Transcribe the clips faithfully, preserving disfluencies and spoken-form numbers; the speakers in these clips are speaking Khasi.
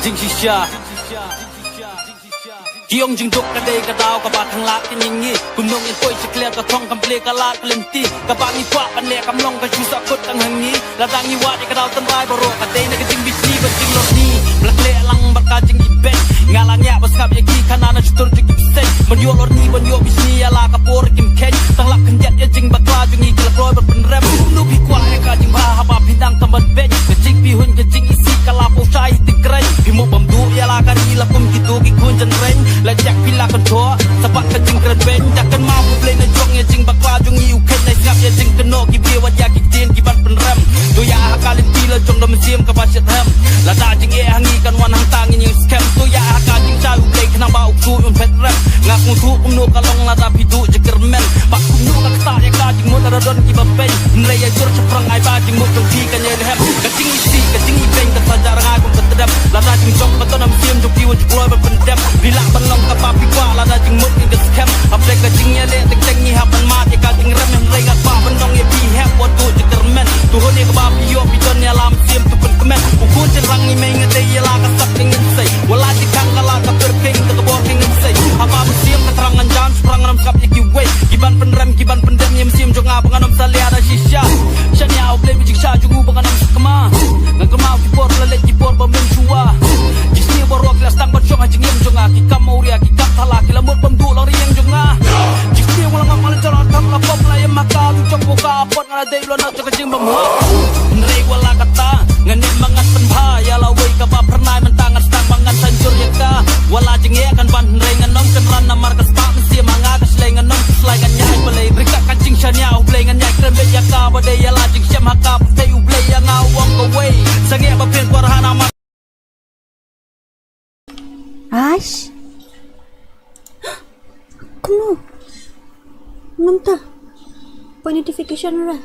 Jingshisha. Ki ong jingduk ka dei ka daw kaba tang lad ka ngi ngi. Kumno ngin poi sha clear ka thong kam ple ka lad ka lynti. Kaba ngi kwah ban leh kam long ka shu sah kut tang ha ngi. Lada ngi wad ïa ka daw tynrai baroh ka dei na ka jingbishni bad jinglorni. Ba la khleh lang bad ka jingibeiñ. Nga la ngiah ba sngap ïa ki khana na shutur jong ki bseiñ. Ban ïoh lorni ban ïoh bishni ïa la ka por kim kheiñ. Tang lap khyndiat ïa jingbakla jong ngi ki la kloi ban pynrem. Kumno phi kwah ïa ka jingbha haba phi nang tam ban beiñ. Ka jingphi hun ka jingisih ka la pawshai ha tyngkreiñ. Phi mut bam duh ïa la ka ri la kum kito ki khun jynreiñ. La jak phi la kyntoh sa bad ka jingkren beiñ. Dak kynmaw U Blei na jong ïa jingbakla jong ngi u kheiñ. Nai sngap ïa jingkynnoh ki briew wat ïa ki ktien ki ban pynrem. To ïa ha ka lynti la jong da mynsiem kaba shitrhem. Lada jingeh ha ngi kan wan hangta ngin ïeng skhem. To ïa ha ka jingshai U Blei khnang ba u ksuid un phet rem. Nga sngewthuh kumno ka long lada phi duh jingkyrmen. Bad kumno ka ktah ïa ka jingmut lada don kiba beiñ. Hynrei ïa jur shaphrang ai ba jingmut jong phi kan ïai lhem. Ka jingisih ka jingibeiñ ka sa jah rngai kum ka tdem. Lada jingjop ka don ha mynsiem jong phi wat ju kloi ban pyndem. Phi lah ban long kaba phi kwah lada jingmut ngi ka skhem. Hapdeng ka jingïaleh teng teng ngi hap ban mad ïa ka jingrem. Hynrei nga kwah ban ong ïa phi hep wat duh jingkyrmen. To hun ïa kaba phi ïoh phi don ïa la mynsiem to pynkmen. U khun jynrang ngi mei nga dei ïa la ka sap ka ngin sei. Wat la jingkhang ka la ka pyrkhing da ka bor ka ngin sei. Haba mynsiem ka thrang ngan jan shaphrang ngan ym sngap ïa kiwei. Ki ban pynrem ki ban pyndem ïa mynsiem jong nga ba ngan ym salia da shisha. Shaniah U Blei ba jingshah jong u ba ngan ym sakma. Ngan kynmaw ki por ba la leit ki por ba mynshuwa. Ki sniew baroh ki la sdang ban shong ha jingim jong nga. Ki kam mawria ki kam thala ki la mut bam duh la ri ïeng jong nga. Ki sniew nga la ngop nga la jrong tam la pop la ïam ha ka u jong u ka apot nga la dei u la nok jong ka jingbymhok. Hynrei wat la katta ngan ïeng ma ngan pynbha ïa la wei kaba phyrnai mynta ngan sdang ba ngan sa jur ïa ka. Wat la jingeh kan ban hynrei ngan ym kynran namar ka spah mynsiem ha nga ka shlei ngan ym khuslai ngan ïai balei. Ryngkat ka jingshaniah U Blei ngan ïai kren beit ïa ka ba dei ïa la jingshem ha ka pyrthei U Blei ïa nga u ong kawei. Sangeh ba phin kwah ha namar Ash. Kumno? Mynta. Poi notification ruh.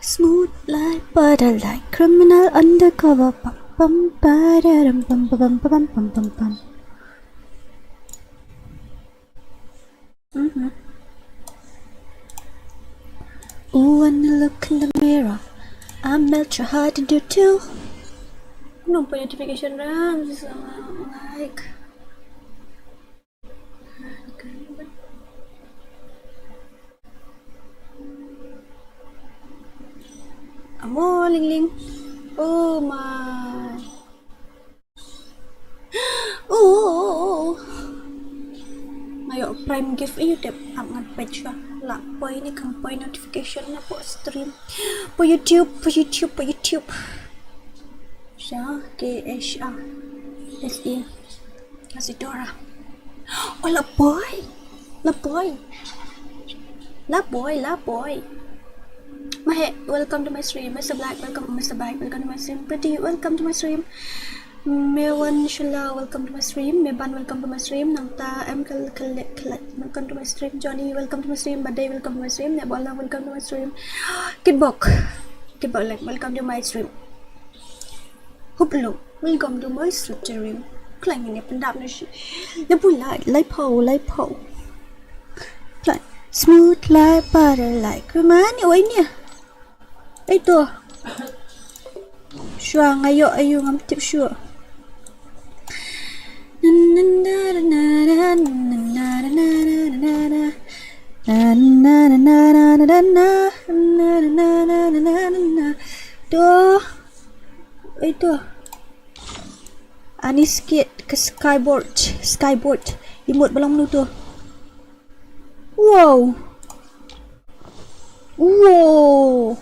Smooth like butter like criminal undercover. Pam pam pararam pam pam pam pam pam pam pam. Mm-hmm. Ooh, when you look in the mirror, I melt your heart in two. Kumno poi notification ruh, I'm just, uh, like. Amo ling ling. Oh my. Oh. Nga ïoh Prime gift ïa u dep ap ngan peit shuwa. La poi ne kam poi notification na poi stream. Poi YouTube, poi YouTube, poi YouTube. Sha K H A S E. Isidora. Oh, la poi. La poi. La poi, la poi. Mahe, welcome to my stream. Mister Black, welcome. Mister Black, welcome to my stream. Pretty, welcome to my stream. Mewan Shula, welcome to my stream. Meban, welcome to my stream. Nangta M Kal Kal Kal, welcome to my stream. Johnny, welcome to my stream. Bade, welcome to my stream. Nebola, welcome to my stream. Kitbok, Kitbok, like, welcome to my stream. Huplo, welcome to my stream. Klang ini pendap nasi. Lebu lai, lai pau, lai pau. Klang. Smooth like butter, like. Kemana wai ni? Itu. Shuwa nga ïoh ayu ngam tip shuwa. Tuh. Itu. Ani skit ke skyboard, skyboard. Imut balang menu tu. Wow. Wow.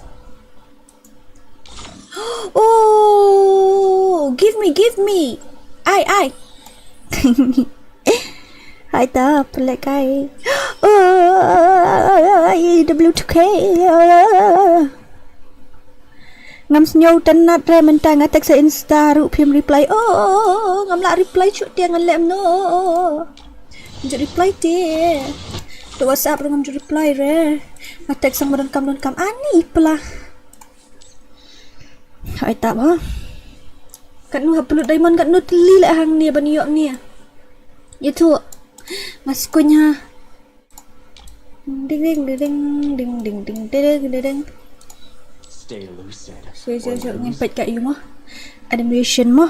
Oh, give me, give me. Ai, ai. Hai ta, pelek ai. Oh, W two K. Ngam sngew tynat re mynta nga text sa Insta ruh phim reply. Oh, ngam lah reply shuh te ngan leh mano. Ngam ju reply te. Te WhatsApp ruh ngam ju reply re. Nga text sang ba donkam donkam ani pla. Hai ta ba. Katno ha pynlut diamond katno tylli leh hangne ban ïoh ne. Ïathuh. Nga skuñ ha. Ding ding ding ding ding ding ding ding ding. Stay lucid. Shuh shuh shuh, ngin peit ka ïa u mo. Animation mo.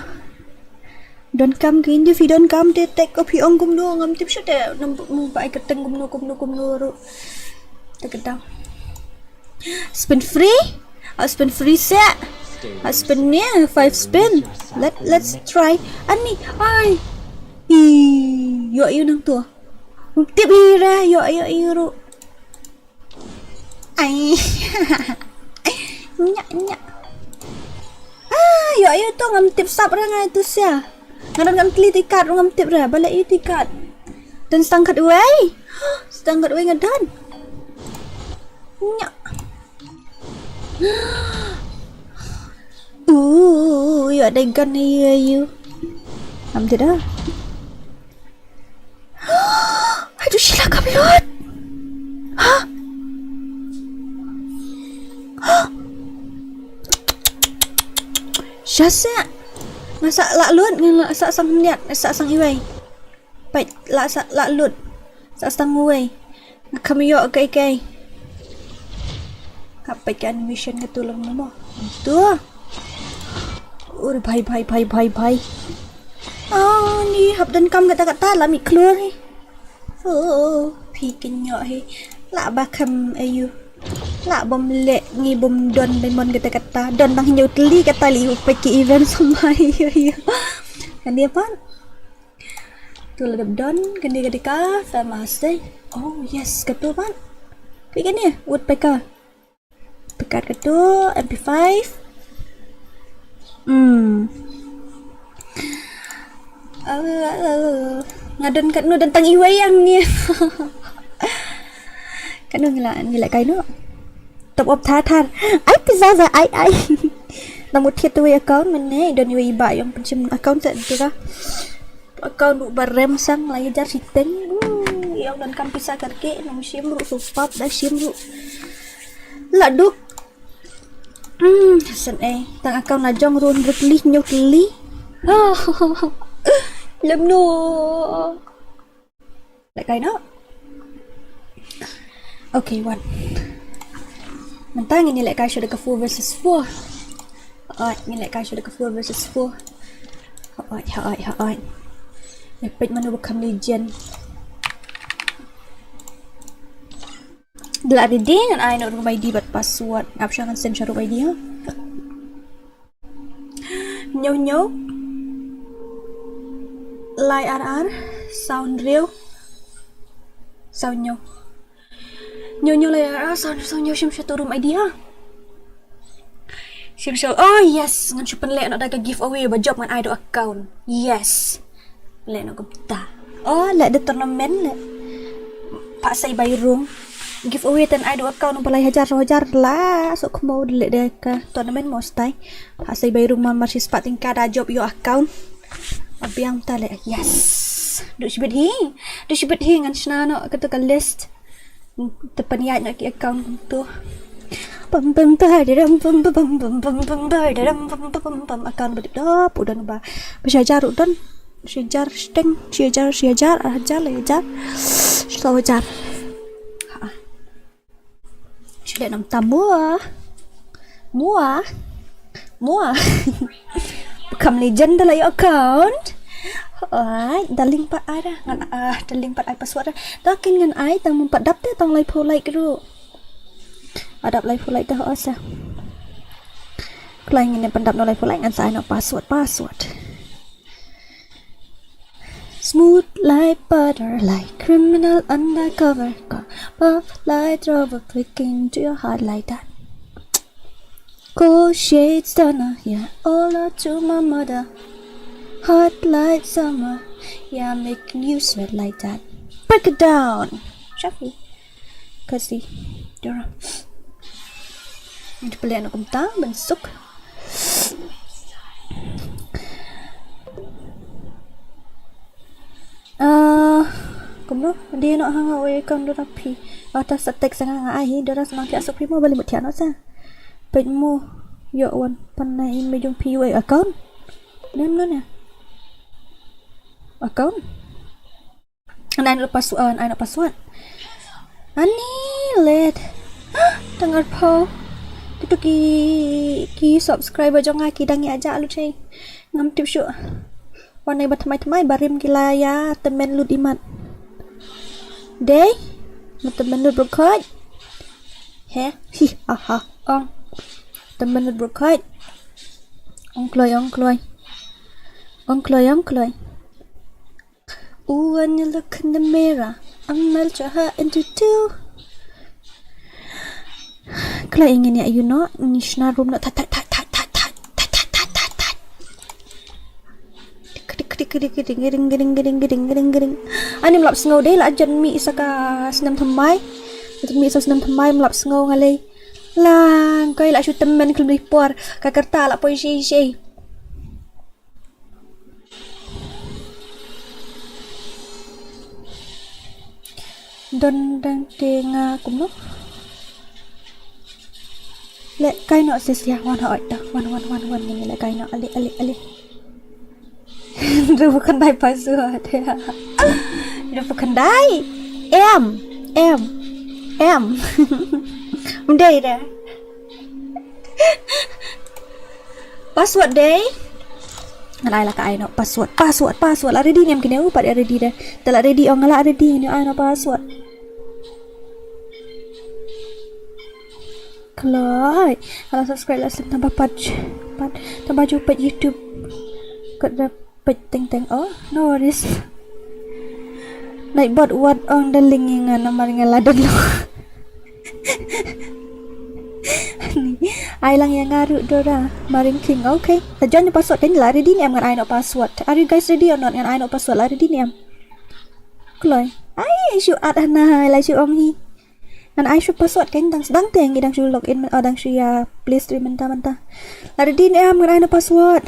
Donkam ki indi phi donkam te tek ko phi ong kumno, ngam tip shuh te. Nam mu ba ai kyrteng kumno kumno kumno ruh. Te ka dang. Spin free? Ah, spin free seh. Ah, spin ne, five spin. Let let's try. Ani, ai. Ih, ïoh ïoh nangto. Tip hi re, ïoh ïoh ïoh ruh. Ai. Nyak nyak. Ah, ïoh ïoh to, ngam tip sap re nga ïa to seh. Nga don ngan kli tikat ruh ngam tip re. Balei ïa tikat? Don stang khatwei. Stang khatwei nga don. Nyak. Uh, ïoh dei gun ïa ïa. Ngam tip da. Haduh shi la kam lut. Ha? Ha? Sha seh. Nga sa lah lut, nga lah sa sang hynñiat, nga sa sang iwei. Peit, lah sa lah lut. Sa sang uwei. Nga kham ïoh kaei kaei. Hap peit ka animation katu lang mo. Tu. Ur bhai bhai bhai bhai bhai. Oh, ni hap donkam kata kata la mih klur hi. Oh, phi kin ïoh hi. Lah ba kham ayu. Lah bym leh ngi bym don diamond kata kata. Don tang hynñiew tylli kata lei u peit ki event samai. Kan dia pat. Tu la dep don, kan dia kata ka famous dei. Oh, yes, katu pat. Phi kan dia, woodpecker. Pekat katu, M P five. Hmm. Uh, nga don katno don tang iwei ïa ngi. Katno ngi la, ngi la kai no. Top up thar thar. Ai pisa za ai ai. Namu thiat tu account mynne don iwei ba ïong pynshim account sa tu ka. Account ruh ba rem sang lai hajar shiteng. Uh, ïong donkam pisa kyrkieh, nang shim ruh shu pap da shim ruh. La duk. Hmm, sen eh. Tang account la jong ruh hynriew tylli hynñiew tylli. Lem no. Leh kai no. Okay, wan. Mynta ngin ïa leh kai shuh da ka four versus four. Hooid, ngin leh kai shuh da ka four versus four. Hooid, hooid, hooid. Ïa peit mano ba kham legend. Da la ready ngan ai noh room I D bad password. Ngap shuh ngan send shuh room I D ha. Hynñiew hynñiew. Lai ar ar. Saw hynriew. Saw hynñiew. Hynñiew hynñiew lai ar ar. Saw hynriew saw hynñiew, shim shuh tu room I D ha. Shim shuh. Oh yes, ngan shu pynleh noh da ka giveaway ba jop ngan ai da u account. Yes. Leh noh kumta. Oh, leh da tournament leh. Phah sei bai rung. Giveaway ten ai da u account ba lai hajar, saw hajar la. Sok khmo leh da ka tournament mo stai. Phah sei bai rung ma mar shispah tyngka da jop ïa u account. Abiang ta leh. Yes. Duh shibit hi. Duh shibit hi ngan shna noh katu ka list. Te pynïaid noh ki account kumtu. Pam pam padaram pam pam pam pam pam padaram pam pam pam pam. Account ba dip dop u don ba. Ba shi hajar u don. Shi hajar shiteng, shi hajar, shi hajar, ar hajar, lai hajar. Saw hajar. Ha. Shu leh nam tam mua. Mua. Mua. Kham legend da la ïoh account. Ai, darling pat ai da. Ngan ah, darling pat ai password da. Ta kin ngan ai tang mun pat dap te tang laiphew like ruh. Adap laiphew like da ho sa. Kloi ngin ïa pyndap noh laiphew like ngan sa ai noh password, password. Smooth like butter, like criminal undercover. Got buff like Rover, breaking into your heart like that. Cool shade stunner, yeah, all out to my mother. Hot like summer, yeah, I'm making you sweat like that. Break it down. Shafi. Kasi. Dora. Ngi pynleh noh kumta ban suk. Ah, kumno? Dei noh ha nga uwei account Dora phi. Ata sa text nga nga ai hi Dora sa nang thiah suk phi mo, balei mut thiah noh sa. Peit mo. Ïoh wan pan na email jong phi uwei account. Mem noh ne. Account. Ngan ai noh password, ngan ai noh password. Ani leh. Tang arphew. Te Tu ki, ki subscriber jong nga ki dang ïa jah lut shei. Ngam tip shuh. Wan ai ba thymmai thymmai barim ki la ïa tymmen lut imat. Dei. Ma tymmen lut brukhoit. He. Hi. Aha. Ong. Tymmen lut brukhoit. Ong kloi, ong kloi. Ong kloi, ong kloi. When you look in the mirror, I'm melt your heart into two. Kla ingin ya, you know, ni shna room na tat tat tat tat tat tat tat tat tat tat. Tik tik tik tik tik ring ring ring ring ring ring ring. Ani mlap sngew dei la jan mi sa ka snem thymmai. Jan mi sa snem thymmai mlap sngew ngalei. Lang koi la shu tymmen klum di por ka kerta la poi shi shi. Don dang te nga kumno? Le kai no sis ya wan ha oi ta wan wan wan wan ni le kai no ali ali ali. Rubu khandai password. Rubu khandai. M M M. Mdei da. Password dei. Ngan ai la ka ai no password. Password, password. La ready ne em kine u pat ready dei. Te la ready ong la ready ne ai no password. Kloi. Ala subscribe la slim tamba pat. Pat tamba ju pat YouTube. Kat da pat teng teng. Oh, no worries. Nightbot wat ong da lingi nga namar nga la don lo. Ai lang ïa nga ruh Dora. Maring King. Okay. Ta jan password kan la ready ne em ngan ai no password. Are you guys ready or not? Ngan ai no password la ready ne em. Kloi. Ai shu at hana la shu ong hi. Ngan ai shu password kan dang dang te ngi dang shu log in o dang shu ïa play store mynta mynta. La ready ne em ngan ai no password.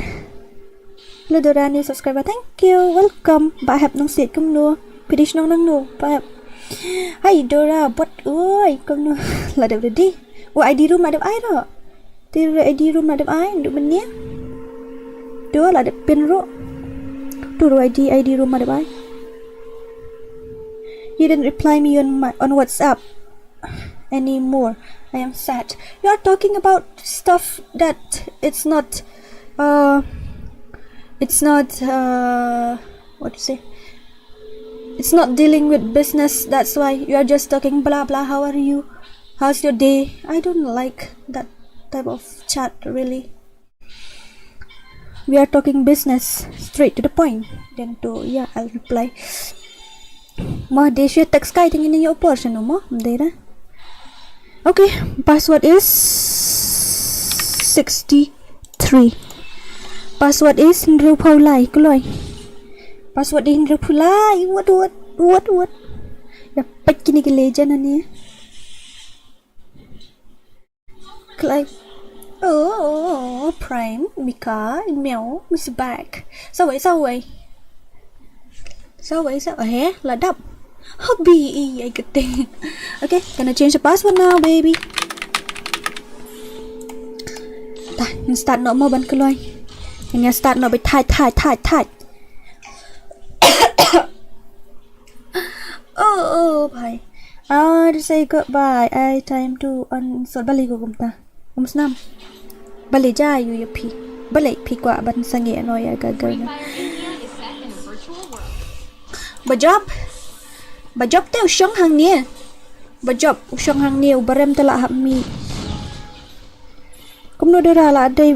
Hello Dora new subscriber, thank you, welcome. Ba hep nong sit kumno? Phi dei shnong nang no? Ba hep. Hai Dora bot oi kumno? La dep ready. O I D room la dep ai ro. Te ro I D room la dep ai du menia. Tu la dep pin ro. Tu ro I D I D room la dep ai. You didn't reply me on my on WhatsApp anymore. I am sad. You are talking about stuff that it's not uh it's not uh what to say, it's not dealing with business. That's why you are just talking blah blah. How are you? How's your day? I don't like that type of chat really. We are talking business, straight to the point. Then to yeah, I'll reply. Ma de shi text kai ting ini yo por shanu mo dera. Okay, password is sixty-three. Password is hynriew phew lai kloi. Password is hynriew phew lai. What what what what? Ya pek kini ke legend ani. Kloi. Oh, Prime, Mika, Meow, Mister Back. Sawai, sawai. Sawai, sawai. Eh, la dap. Hobby, i ai kete. Okay, gonna change the password now, baby. Tah, ngan start noh mo ban kloi. Ngan start noh ba thait thait thait thait. Oh, oh, bhai. Ah, to say goodbye. I time to on so bali ko kumta. Kum snam. Bali ja yu ya phi. Bali phi kwa ban sangi ano ya ga ga. Ba job. Ba job te u shong hang ni. Ba job u shong hang ni u barem te la hap mi. Kumno dora la dei,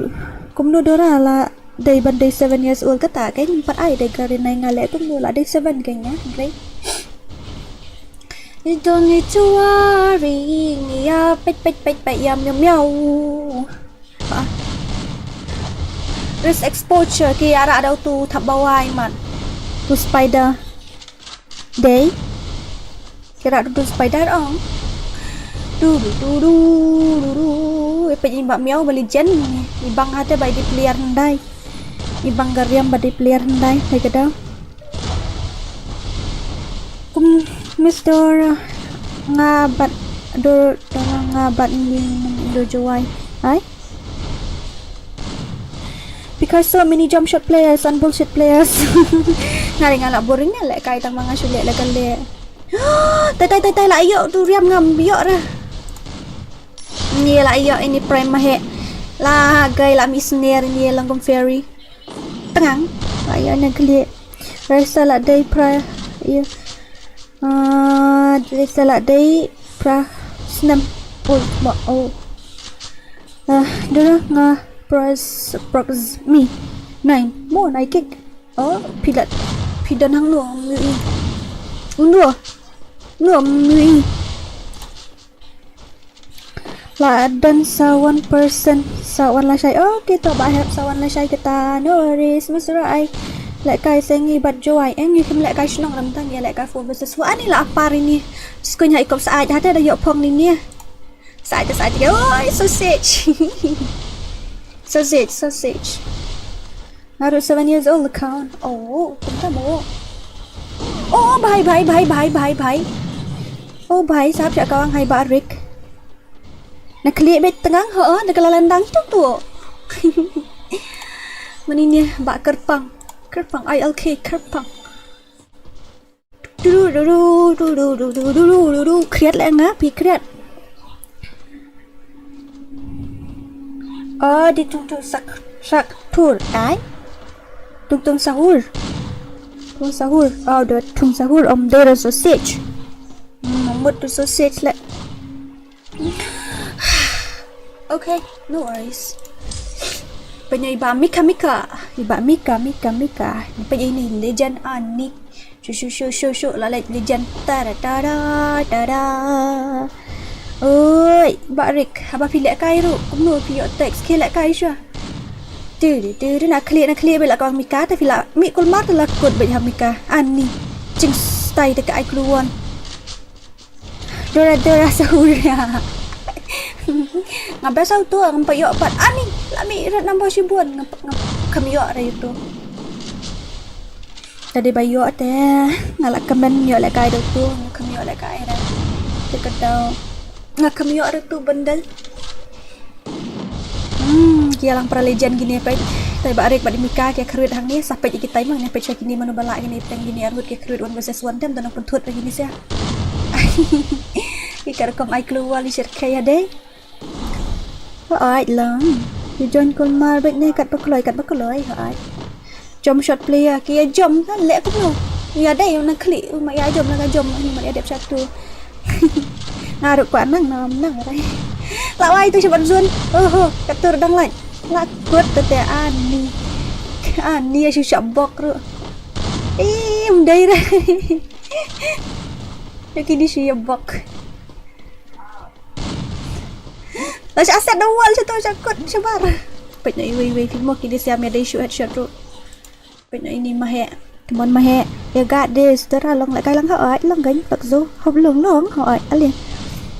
kumno dora la dei ban dei seven years old kata ka ngim pat ai dei ka ri nai nga le kumno la dei seven ka nga dei. You don't need to worry, ya pet pet pet pet ya miau miau. Risk exposure ki ara dau tu thap bawai man. Tu spider. Dei. Kira tu spider ong. Du du du du du du. Epe ibang miau bali jen. Ibang hate ba di player ndai. Ibang gariam ba di player ndai. Hai kada. Kum Mister nga bat do nga bat ni do jawai. Hai. Because so many jump shot players and bullshit players. Nga ri nga la boring ne le kai tang ma nga shu le le ka le. Tai tai tai tai la yo tu riam ngam yo ra. Ni la ïoh ini prime ma he. La gai la mih sner ini long kum fairy. Tang. La ïoh na khlieh. Rasa la dei pra. Ïa. Ah, rasa la dei pra snem. Oh, ma oh. Ah, dura nga pros prox mi. Nine. Mo nai kick. Oh, pilat. Pidan hang no mi. Undo. No mi. La don sa one percent, sa wan lashai. Okay, to ba hep sa wan lashai kita. No worries, mesra ai. Lehkai se ngi bad Joy. Em ngi kim lehkai shnong ram tang ïa lehkai four versus four. Ani la apar ini. Skunya ikop sa ai hate da ïoh phong ini. Sa ai sa ai. Oi, sausage. Sausage, sausage. Nga ruh seven years old ka. Oh, kumta mo. Oh, bhai, bhai, bhai, bhai, bhai, bhai. Oh, bhai, sap sha kawang hai ba Rick. Na khlieh bet tengang ho, na kala landang tu tu. Mani ni ba kerpang. Kerpang, I L K, kerpang. Duru duru duru duru duru duru duru. Kriat le nga pi kriat. Oh, di tung tung sak sak tur ai. Tung tung sahur. Tung sahur. Oh, do tung sahur om dera sausage. Hmm, mut tu sausage le. Okay, no worries. Pynai ba Mika Mika. Iba Mika Mika Mika. Pynai ni legend ani. Shu shu shu shu shu la leh legend. Tara tara tara. Oi, ba Rick, haba phi lehkai ruh. Kumno phi ïoh text ke lehkai shu. Tu tu tu na khlieh na khlieh bela kawang Mika ta phi la mi kulmar ta la kut bela Mika. Ani. Jing stai ta ka ai kluan. Dora dora sahur ya. Nga ba sau tu ngam pa ïoh pat ani la mi rat nambah shibun ngam ngam kam ïoh ra ïoh tu. Tadi ba ïoh te nga la kamen ïoh lehkai tu nga kam ïoh lehkai ra. Te ka dau nga kam ïoh ra tu bendel. Hmm, ki ïalang para legend kine peit. Tai ba Rick bad Mika ki kyrwit hangne sa peit ïa ki tai ma ngi peit sha kine mano ba lah kine peit kine arngut ki kyrwit one versus one tem da nang pynthut ba kine sia. Ki ka rukom ai kluwa li shirkhei ha dei. Hooid lang. Ki join kulmar beit ne kat ba kloi kat ba kloi hooid. Jump shot player ki ïa jump kan leh kumno. Ïa dei na khlieh ma ïa jump na ka jump ni ma ïa dep shatu. Nga ruh kwah nang nam nang rai. La wai tu shaban zone. Oho, ka tur dang lai. La kut te te ani. Ani ïa shu shah bok ruh. Im dei rai. Ïa ki di shu ïa bok. La sha set the wall sha tu sha kut shabar. Peit na iwei iwei ki mo ki di siam ïa dei shu headshot ruh. Peit na ini ma he. Temon ma he. Ïa ga de sutera long lehkai lang ha oi long gain tak zo. Hop long long ha oi ale.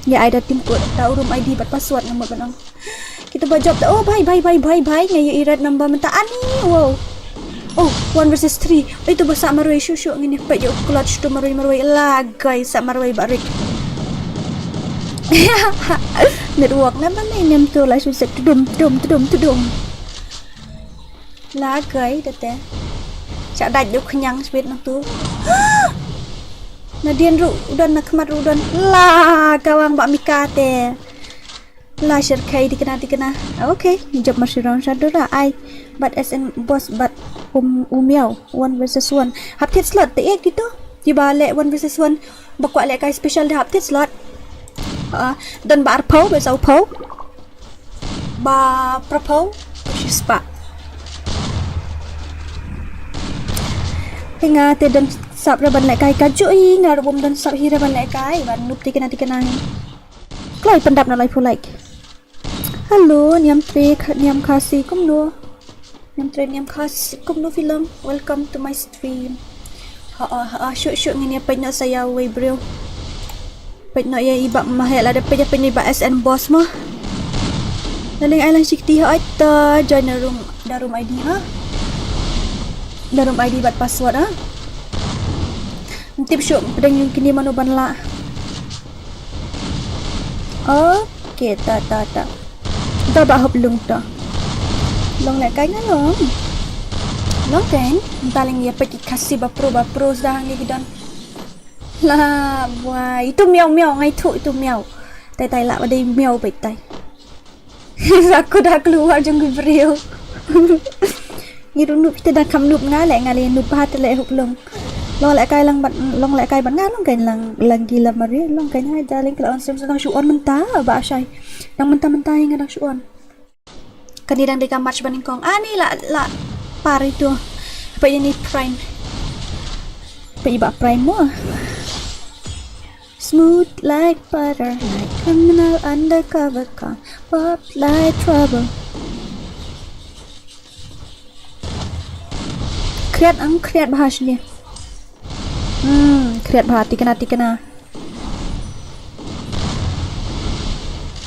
Ïa ai da tim kut da urum I D bad password namut ban ong. Kita ba jop da oh bhai bhai bhai bhai bhai nga ïa i red number mynta ani wow. Oh, one versus three. Oi tu ba sa marwei shu shu ngin peit ïa u clutch tu marwei marwei la gai sa marwei ba Rick. Network na ba nei nem tu la shu set tudum tudum tudum tudum. La gai da te. Sa dait du khñiang speed na tu. Na dien ruh u don na khmat ruh u don. La kawang ba Mika te. La shirkhei di kena di kena. Okay, jop mar shirong sha dura ai. Bad S N boss bad um umiau one versus one. Hap thied slot te ek gitu. Di ba leh one versus one. Ba kwah lehkai special da hap thied slot. Ah, don ba arphew ba sawphew. Ba phraphew ba shispah. Hi nga te don sap ra ban lehkai ka ju i nga ruh bym don sap hi ra ban lehkai ban nup ti kena ti kena hi. Kloi pyndap na lai phew like. Hello niam tre kha- niam Khasi kumno. Niam tre niam Khasi kumno film. Welcome to my stream. Ha ha ha shu shu ngin ïa peit noh sa ïa wei briew. Peit noh ïa i ba ma he la da peit ïa peit noh i ba S N boss mo. Darling ai lang shikti ha oi ta join na room da room I D ha. Da room I D bad password ha. Tip shu pdeng yung kini mano ban la. Okay ta ta ta. Da ba hop lung ta. Long lehkai nga long. Long kan. Darling ïa peit ki Khasi ba pro ba pro sa hangne ki don. La wai itu miau miau ngai thu itu miau. Tai tai la ba dei miau peit tai. Sa ku da kluar jong ki briew. Ngi ruh nup te da kam nup nga le nga le nup ba te le hup long. Long le kai lang ban long le kai ban nga long kai lang lang gila mari long kai na ja ling kala on sem sa dang shu on mynta ba shai. Dang mynta mynta hi nga dang shu on. Kani dang dei ka match ban kong ani la la par itu. Apa ini prime? Apa iba prime mo? Smooth like butter, like criminal undercover con. Pop like trouble. Kriat ang kriat bahas ni. Hmm, kriat bah tikna tikna.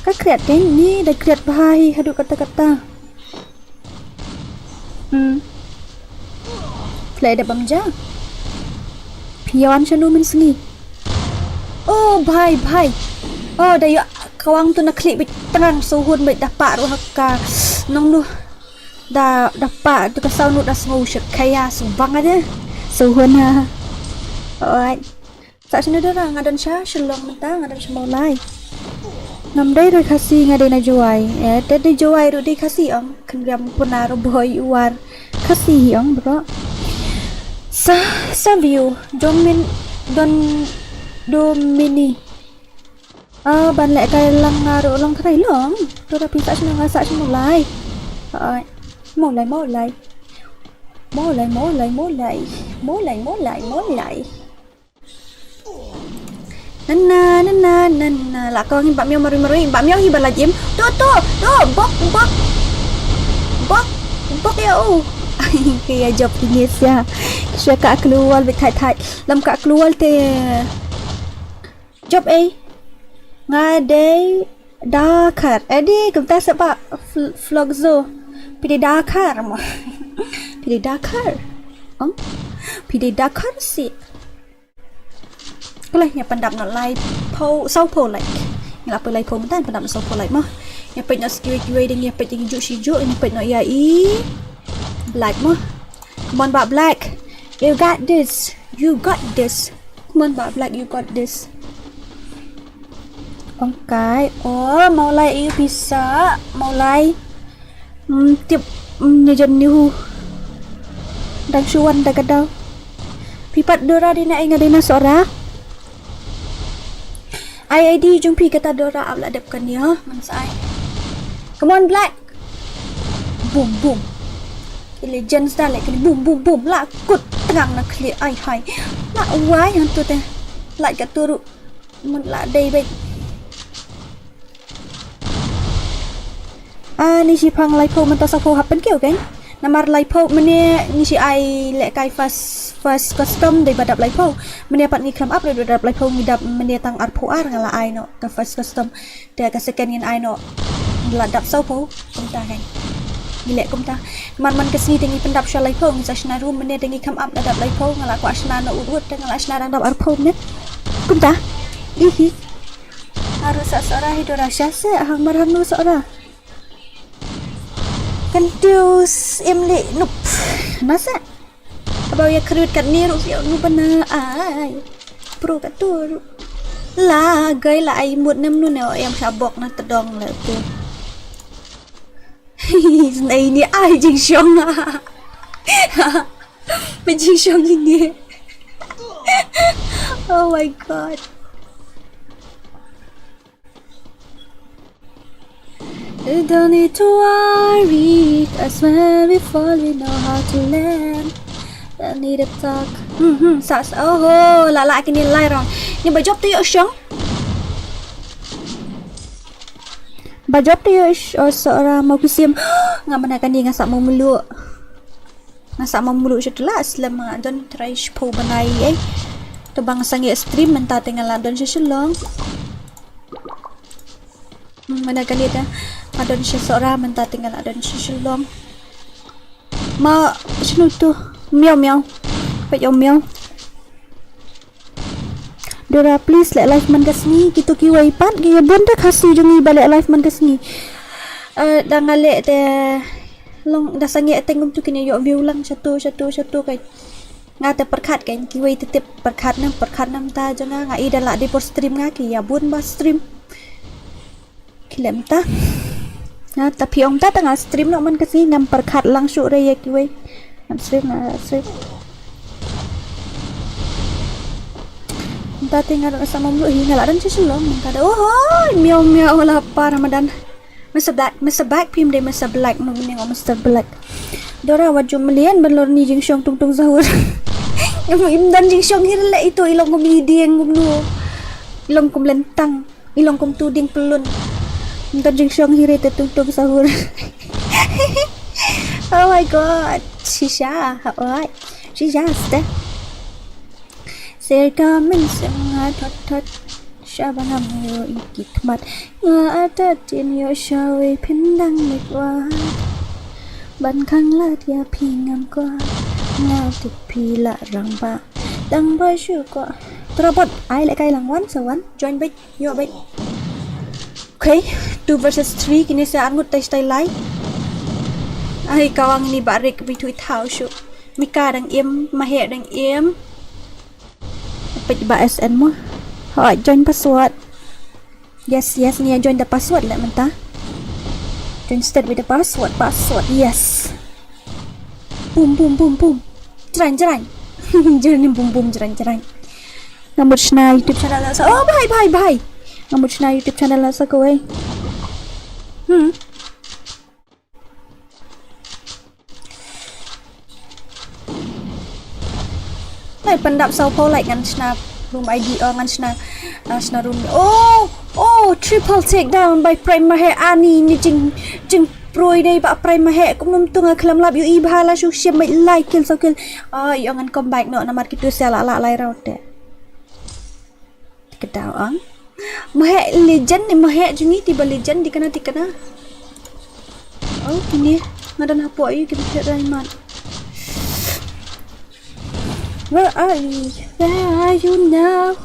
Ka kriat ding ni da kriat bah hi hadu kata kata. Hmm. Play da bam ja. Piawan shanu men sngi. Oh, bhai, bhai. Oh, da ya kawang tu na klik bit tengang suhun bit da pak ruh ka nong nu. Da da pak tu ka saunu da sngu shek kaya subang aja. Suhun ha. Alright. Sa sini dara nga don sha Shillong mynta nga don sha Mawlai. Ngam dei re Khasi nga dei na Jowai. Eh, te dei Jowai ruh dei Khasi ong. Kynriam puna ro boy war Khasi hi ong bro. Sa sa view domin don domini. Ah, ban leh kai lang nga ruh long krai long. Tu da pi sa sini nga sa sini Mawlai. Ai. Mawlai Mawlai. Mawlai Mawlai Mawlai. Mawlai Mawlai Mawlai. Nana nana nana la ko ngin ba miau marui marui ba miau hi ba la jim. Tu tu tu bok bok bok bok ya u. Kaya job ini sia. Sia ka keluar bit thai thai lam ka keluar te. Job eh. Nga dei dakar. Edi kumta sebab flog zo. Pidi dakar mo. Pidi dakar. Om. Pidi dakar si. Kala ïa pyndap noh lai phew saw phew like. Ngi la poi lai phew mynta pyndap noh saw phew like mo. Ïa peit noh sa kiwei kiwei dang ïa peit ïa ju shi ju ïa peit noh ïa i. Black mo. Come on ba Black. You got this. You got this. Come on ba Black, you got this. Okay. Oh, Mawlai ïa pisa Mawlai. Hmm, tip hmm, nyajan ni hu. Dang shuan da ka daw. Pipat Dora dina inga dina sora. Ai ai di jumpi kata Dora ap la dep kan ya man sai. Come on Black. Boom boom. Ki legends da lek ni boom boom boom la kut tengang na kli ai hai. La wai hantu te. La ka turu. Mun la dei bek. Ah, ni shi phang lai phew mynta saw phew happen kiew keng. Namar lai phew mene ni shi ai leh kai first first custom dei ba dap lai phew. Mene pat ngi klam up dei ba dap lai phew ngi dap mene tang ar phew ar nga la ai noh ka first custom. Te ka second ngin ai noh. Ngi la dap saw phew kumta keng. Ngi leh kumta. Namar man ka sngi te ngi pyndap sha lai phew ngi sa shna rum mene te ngi klam up da dap lai phew nga la kwah shna noh ut ut te nga la shna dang dap ar phew mene. Kumta. Ihi. Haru sa sora hi dora sha se hang mar hang nu sora. Confuse im li nup. Na se. Abau ya khrut kat ni ru fiu nu bana ai. Pro kat tu ru. La gai la ai mut nem nu ne em sha bok na tedong le tu. Nei ni ai jing shong. Ba jing shong ni. Oh my god. You don't need to worry, 'cause when we fall, we know how to land. Don't need to talk. Hmm, hmm, sa, sa, oh, ho, la, la, kini lai rong. Ni ba jop tu yo shong. Ba jop tu yo sh-, oh, sora mau kisim. Nga mana kani nga sa mau mulu. Nga sa mam mulu sha tla slem nga don trai shpo banai eh. To bang sangi stream mynta te nga la don sha Shillong. Hmm, mana kali ta. Nga don sha Sora mynta te nga la don sha Shillong. Ma shinu tu. Miau miau. Pa yo miau. Dora please leh live man ka sngi kitu kiwei pat ki bun da Khasi jong ngi ba leh live man ka sngi. Eh, da nga leh te long da sangeh te ngum tu kine ïoh view lang shatu shatu shatu kai. Nga te pyrkhat kai kiwei te tip pyrkhat nam pyrkhat nam ta jong nga nga i da la di por stream nga ki ïa bun ba stream. Ki lem ta. Na ta phi ong ta ta nga stream noh man ka sngi ngam pyrkhat lang shuh re ïa kiwei. Ngam stream, nga stream. Ta te nga don sa mom lu hi nga la don shisha long. Ka da oh hoi miau miau la pa Ramadan. Mister Black, Mister Black phim de Mister Black no mending oh Mister Black. Dora wat jum melian ban lor ni jingshong tung tung sahur. Ngam im don jingshong hi re le ito i long kum i dieng kum no. I long kum lentang. I long kum tu dieng pelun. Ngam don jingshong hi re te tung tung sahur. Oh my god. Shisha. Oi. Shisha ste. Ser ka min seng ha thot thot. Sha ba ngam ïoh i ki khmat. Nga ata tin ïoh sha wei phin dang leit wad. Ban khang lad ïa phi ngam kwah. Nga tip phi la rangbah. Dang ba shu kwah. Tyrabot ai leh kai lang wan sa wan. Join beit. Ïoh beit. Okay, two versus three, kine sa ar ngut tai stai lai. Ai kawang ini ba rik bi thui thau shu. Mika dang im, Maheh dang im. Peit ba S N mo. Hoi, join password. Yes, yes, ni join the password leh mynta. Join state with the password, password, yes. Boom, boom, boom, boom. Jrang, jrang. Jrang, boom, boom, jrang, jrang. Nga mut shna YouTube channel na sa. Oh, bhai, bhai, bhai. Nga mut shna YouTube channel na sa kawei. Hmm. Nai pyndap saw phew like ngan shna room I D, oh ngan shna, ah, shna room. Oh, oh, triple takedown by Prime Maheh. Ani ni jing jing proi dei ba Prime Maheh. Kum num tung a khlem lap ïohi bha la shu shim beit lai kill saw kill. Ah, ïoh ngan comeback noh namar kitu sia la la lai round te. Ti ka daw ang. Maheh legend ni, Maheh jong ngi ti ba legend ti kana ti kana. Oh, kine nga don hapoh ïa ki Maheh diamond. Where are you? Where are you now?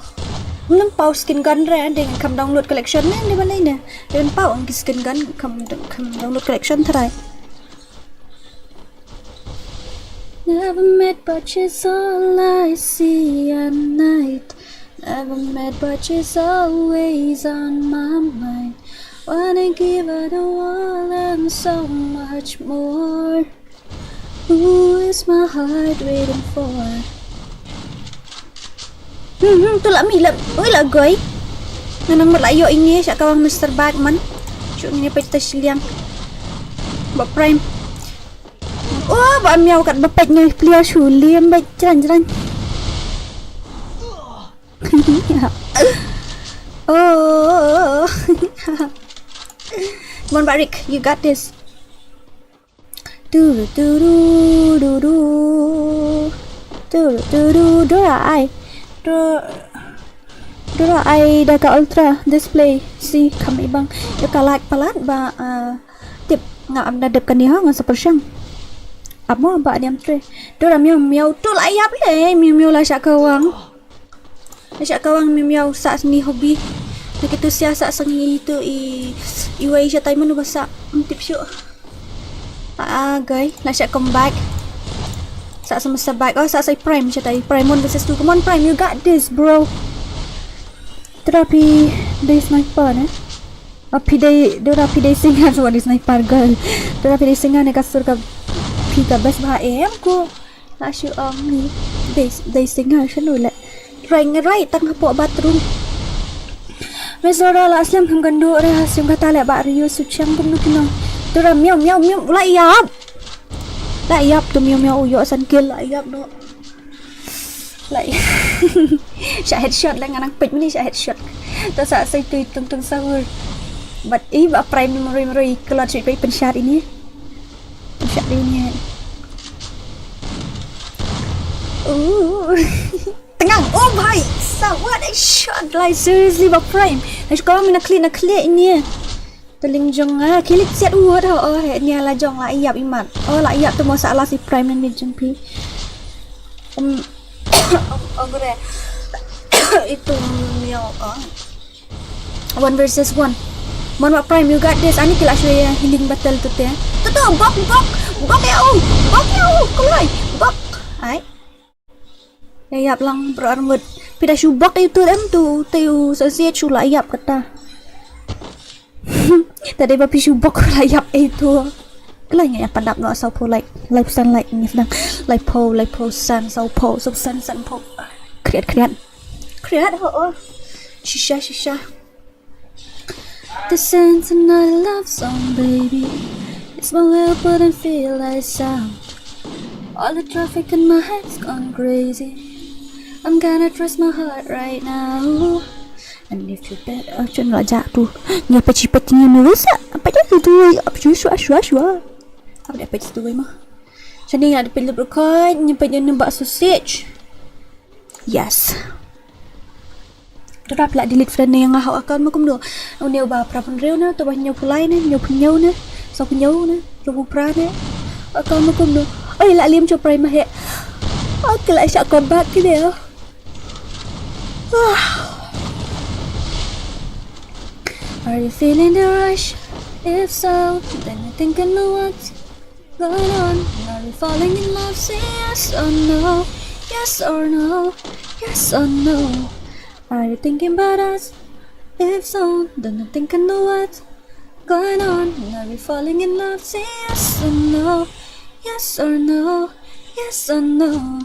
Ngam pau skin gun re, ding kam download collection ne, ding ban ne. Ding pau ang ki skin gun kam kam download collection try. Never met, but she's all I see at night. Never met, but she's always on my mind. Wanna give her the world and so much more. Who is my heart waiting for? Hmm, hmm, tu la mi la, oi la goi. Ngan nang mat la ïoh ini sha kawang Mister Batman. Shu ngin ïa peit ta shiliang. Ba Prime. Oh, ba miau kat ba peit ngai plia shu liam ba jrang jrang. Oh. Mon Barik, you got this. Turu turu duru. Turu turu dura ai. Du- Dura ai da ka ultra display si kam ibang. Ïa ka light palat ba, ah, tip nga am na dep kani ha nga sa pyrshang. Amo ba niam tre. Dura miau miau tu la ïap le miau miau la sha kawang. La sha kawang miau miau sa sni hobi. Na kitu sia sa sangi tu i iwei sha tai manu ba sa. Tip shu. Ah, guy, la sha comeback. Sa sa masa back. Oh, sa sa Prime sha tai. Prime one versus two. Come on, Prime, you got this, bro. Tera phi dei sniper ne? Ah, phi dei, dora phi dei singer, so dei sniper girl. Dora phi dei singer ne ka sur ka phi ka best ba em ko. La shu ong ni. Dei, dei singer shanu le. Rai ngerai tang hapoh bathroom. Mesora la slem kham kan duh re ha sium kata le ba riu su chang kum nu kino. Tu ra miau miau miau la ïap. La ïap tu miau miau u ïoh san kill la ïap no. La ïap. Sha headshot la ngan nang peit mini sha headshot. Tu sa sai tu tung tung sahur. But i ba Prime ni meroi meroi kelot shu peit pynshot ini. Pynshot ini. Uh. Tengang. Oh bhai. Sa what a shot. Like seriously ba Prime. Ai ko mina klik na klik ini. Teling jong ah kilik siat uot ha oh he nia la jong la ïap imat. Oh la ïap tu mo sa la si Prime nan jong phi. Um. Oh gure. Itu miau ah. One versus one. Mon wa Prime, you got this. Ani kila shwe ya healing battle tu te. Tu tu bok bok bok ya u bok ya u kulai bok. Ai. Ya ïap lang bro armut. Pida shu bok itu em tu te u sa siat shu la ïap kata. Tadi ba phi shu bok la ïap ei tu. Khlaiñ nga ïa pyndap noh saw phew like, lai phew san like ngi sdang. Lai phew, lai phew san, saw phew, saw san, san phew. Khriat, khriat. Khriat ho. Shisha, shisha. The sense another love song, baby. It's my way of putting feel like sound. All the traffic in my head's gone crazy. I'm gonna trust my heart right now. And if you bet, oh, chun la ja tu. Nya pa chi pa chi ni rusa. Apa ja tu tu. Ap shwa shwa shwa shwa. Apa da pa chi tu ma. Sani la de pil record, nya pa nya ba sausage. Yes. Tu dah pula delete friend ne nga hau account ma kumno. Une ba pra pun reu ne, tu ba nyau pulai ne, nyau punyau ne, so punyau ne, nyau pupra ne. Account ma kumno. Oi la lim cho prai ma he. Oke la sha account back ki deh. Are you feeling the rush? If so, then I think I know what's going on. Are you falling in love? Say yes or no. Yes or no. Yes or no. Are you thinking about us? If so, then I think I know what's going on. Are you falling in love? Say yes or no. Yes or no. Yes or no.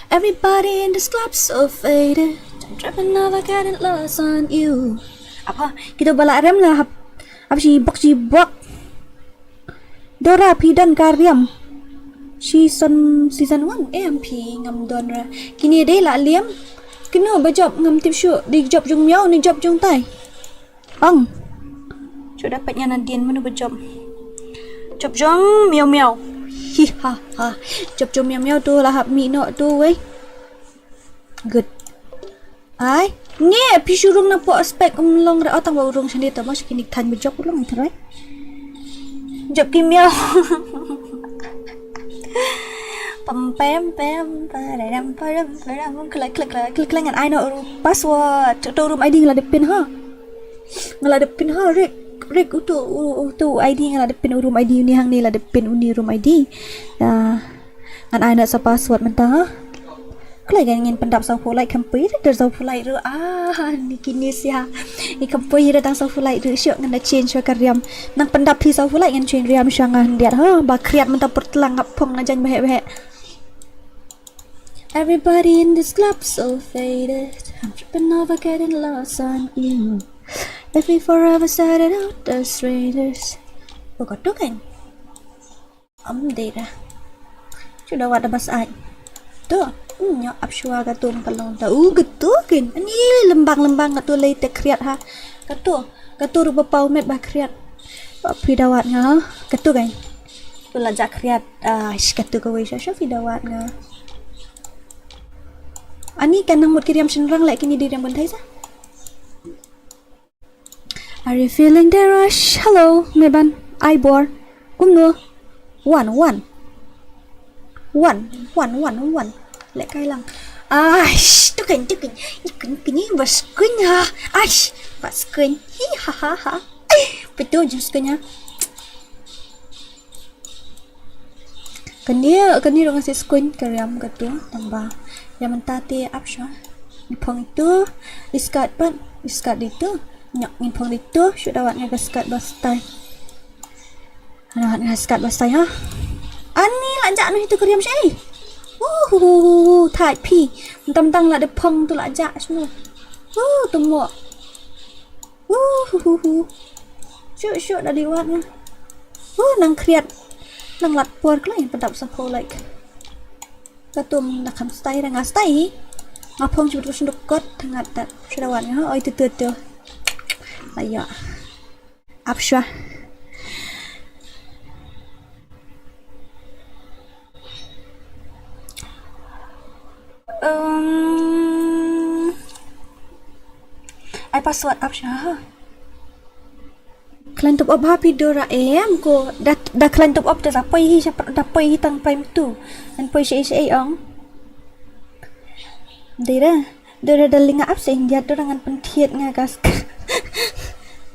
Everybody in this club so faded. I'm tripping over getting lost on you. Apa? Kita bala rem lah hap. Apa sibuk sibuk. Dora phi don ka riam. Season season one em phi ngam don ra. Kini dei la liam. Kino ba job ngam tip shu di job jong miau ni job jong tai. Ong. Chu da pet ngan adin manu ba job. Job jong miau miau. Hi ha ha. Job jong miau miau tu la hap mi no tu wei. Good. Ai, ne phi shu rung na po spek um long ra otang ba urung shani ta ba shaki nik than ba job ulong ithrai. Job ki miau. Pam pam pam param param param klik klik klik klik ngan ai no ru password. Tu room I D la de pin ha. Nga la de pin ha rik rik utu utu I D nga la de pin room I D ni hang ni la de pin uni room I D. Ya. Ngan ai na sa password mynta ha. Kloi kan ngin pyndap sa pulai kempui ri der sa pulai ru ah ni kini sia. Ni kempui ri tang sa pulai ru syok ngan da change wa ka riam. Nang pyndap phi sa pulai ngan change riam syang ngan diat ha ba kriat mynta pur tlang ngap phong na jan bahek bahek. Everybody in this club so faded. I'm tripping over getting lost on you. If we forever started out as strangers. Oh, kau tu kan? Am dei dah. Chu da wat da bas ai. Tu, nyo ap shwa ka tu ka long ta. U ka tu kin. Ani lembang lembang ka tu lei te kriat ha. Ka tu, ka tu rupa pau met ba kriat. Ba phi da wat nga. Ka tu kan. Tu la ja kriat. Ah, sh ka tu ka wei sha sha phi da wat nga. Ani kan nang mut ki riam shin rang lek kini di riam ban thai sa. Are you feeling the rush? Hello, Meban. Ai bor. Kumno? One, one. One, one, one, one. Lek kai lang. Aish, tukin, tukin. Ikin, kini bas kun ha. Aish, bas kun. Hi ha ha ha. Betul jus kunya. Kani kani rong si skun kariam katu tamba. Ya mentati apsha. Ni phong itu iskat pan iskat itu. Nyak ni phong itu sudah wat ngaga skat bastai. Ana wat ngaga skat bastai ha. Ani la jak nu itu kariam syai. Uh, uh, uh, uh, thai pi. Mentang-mentang la de phong tu la jak semua. Uh, temo. Uh, uh, uh, uh. Syuk syuk da liwat na. Uh, nang kriat. Nang lat por klai pedap sa pho like. Katum da kham stai da nga stai. Nga phong chibut ko senduk kot thangat dat. Syuk da wat nga oi tu tu tu. Ayo. Apsha. Um, ai password apsha. Klan top up ha pi dora em ko da da klan top up te da poi hi da poi hi tang prime tu. An poi shi shi ong. Dira. Dora da linga ap se india dora ngan pentiet nga gas.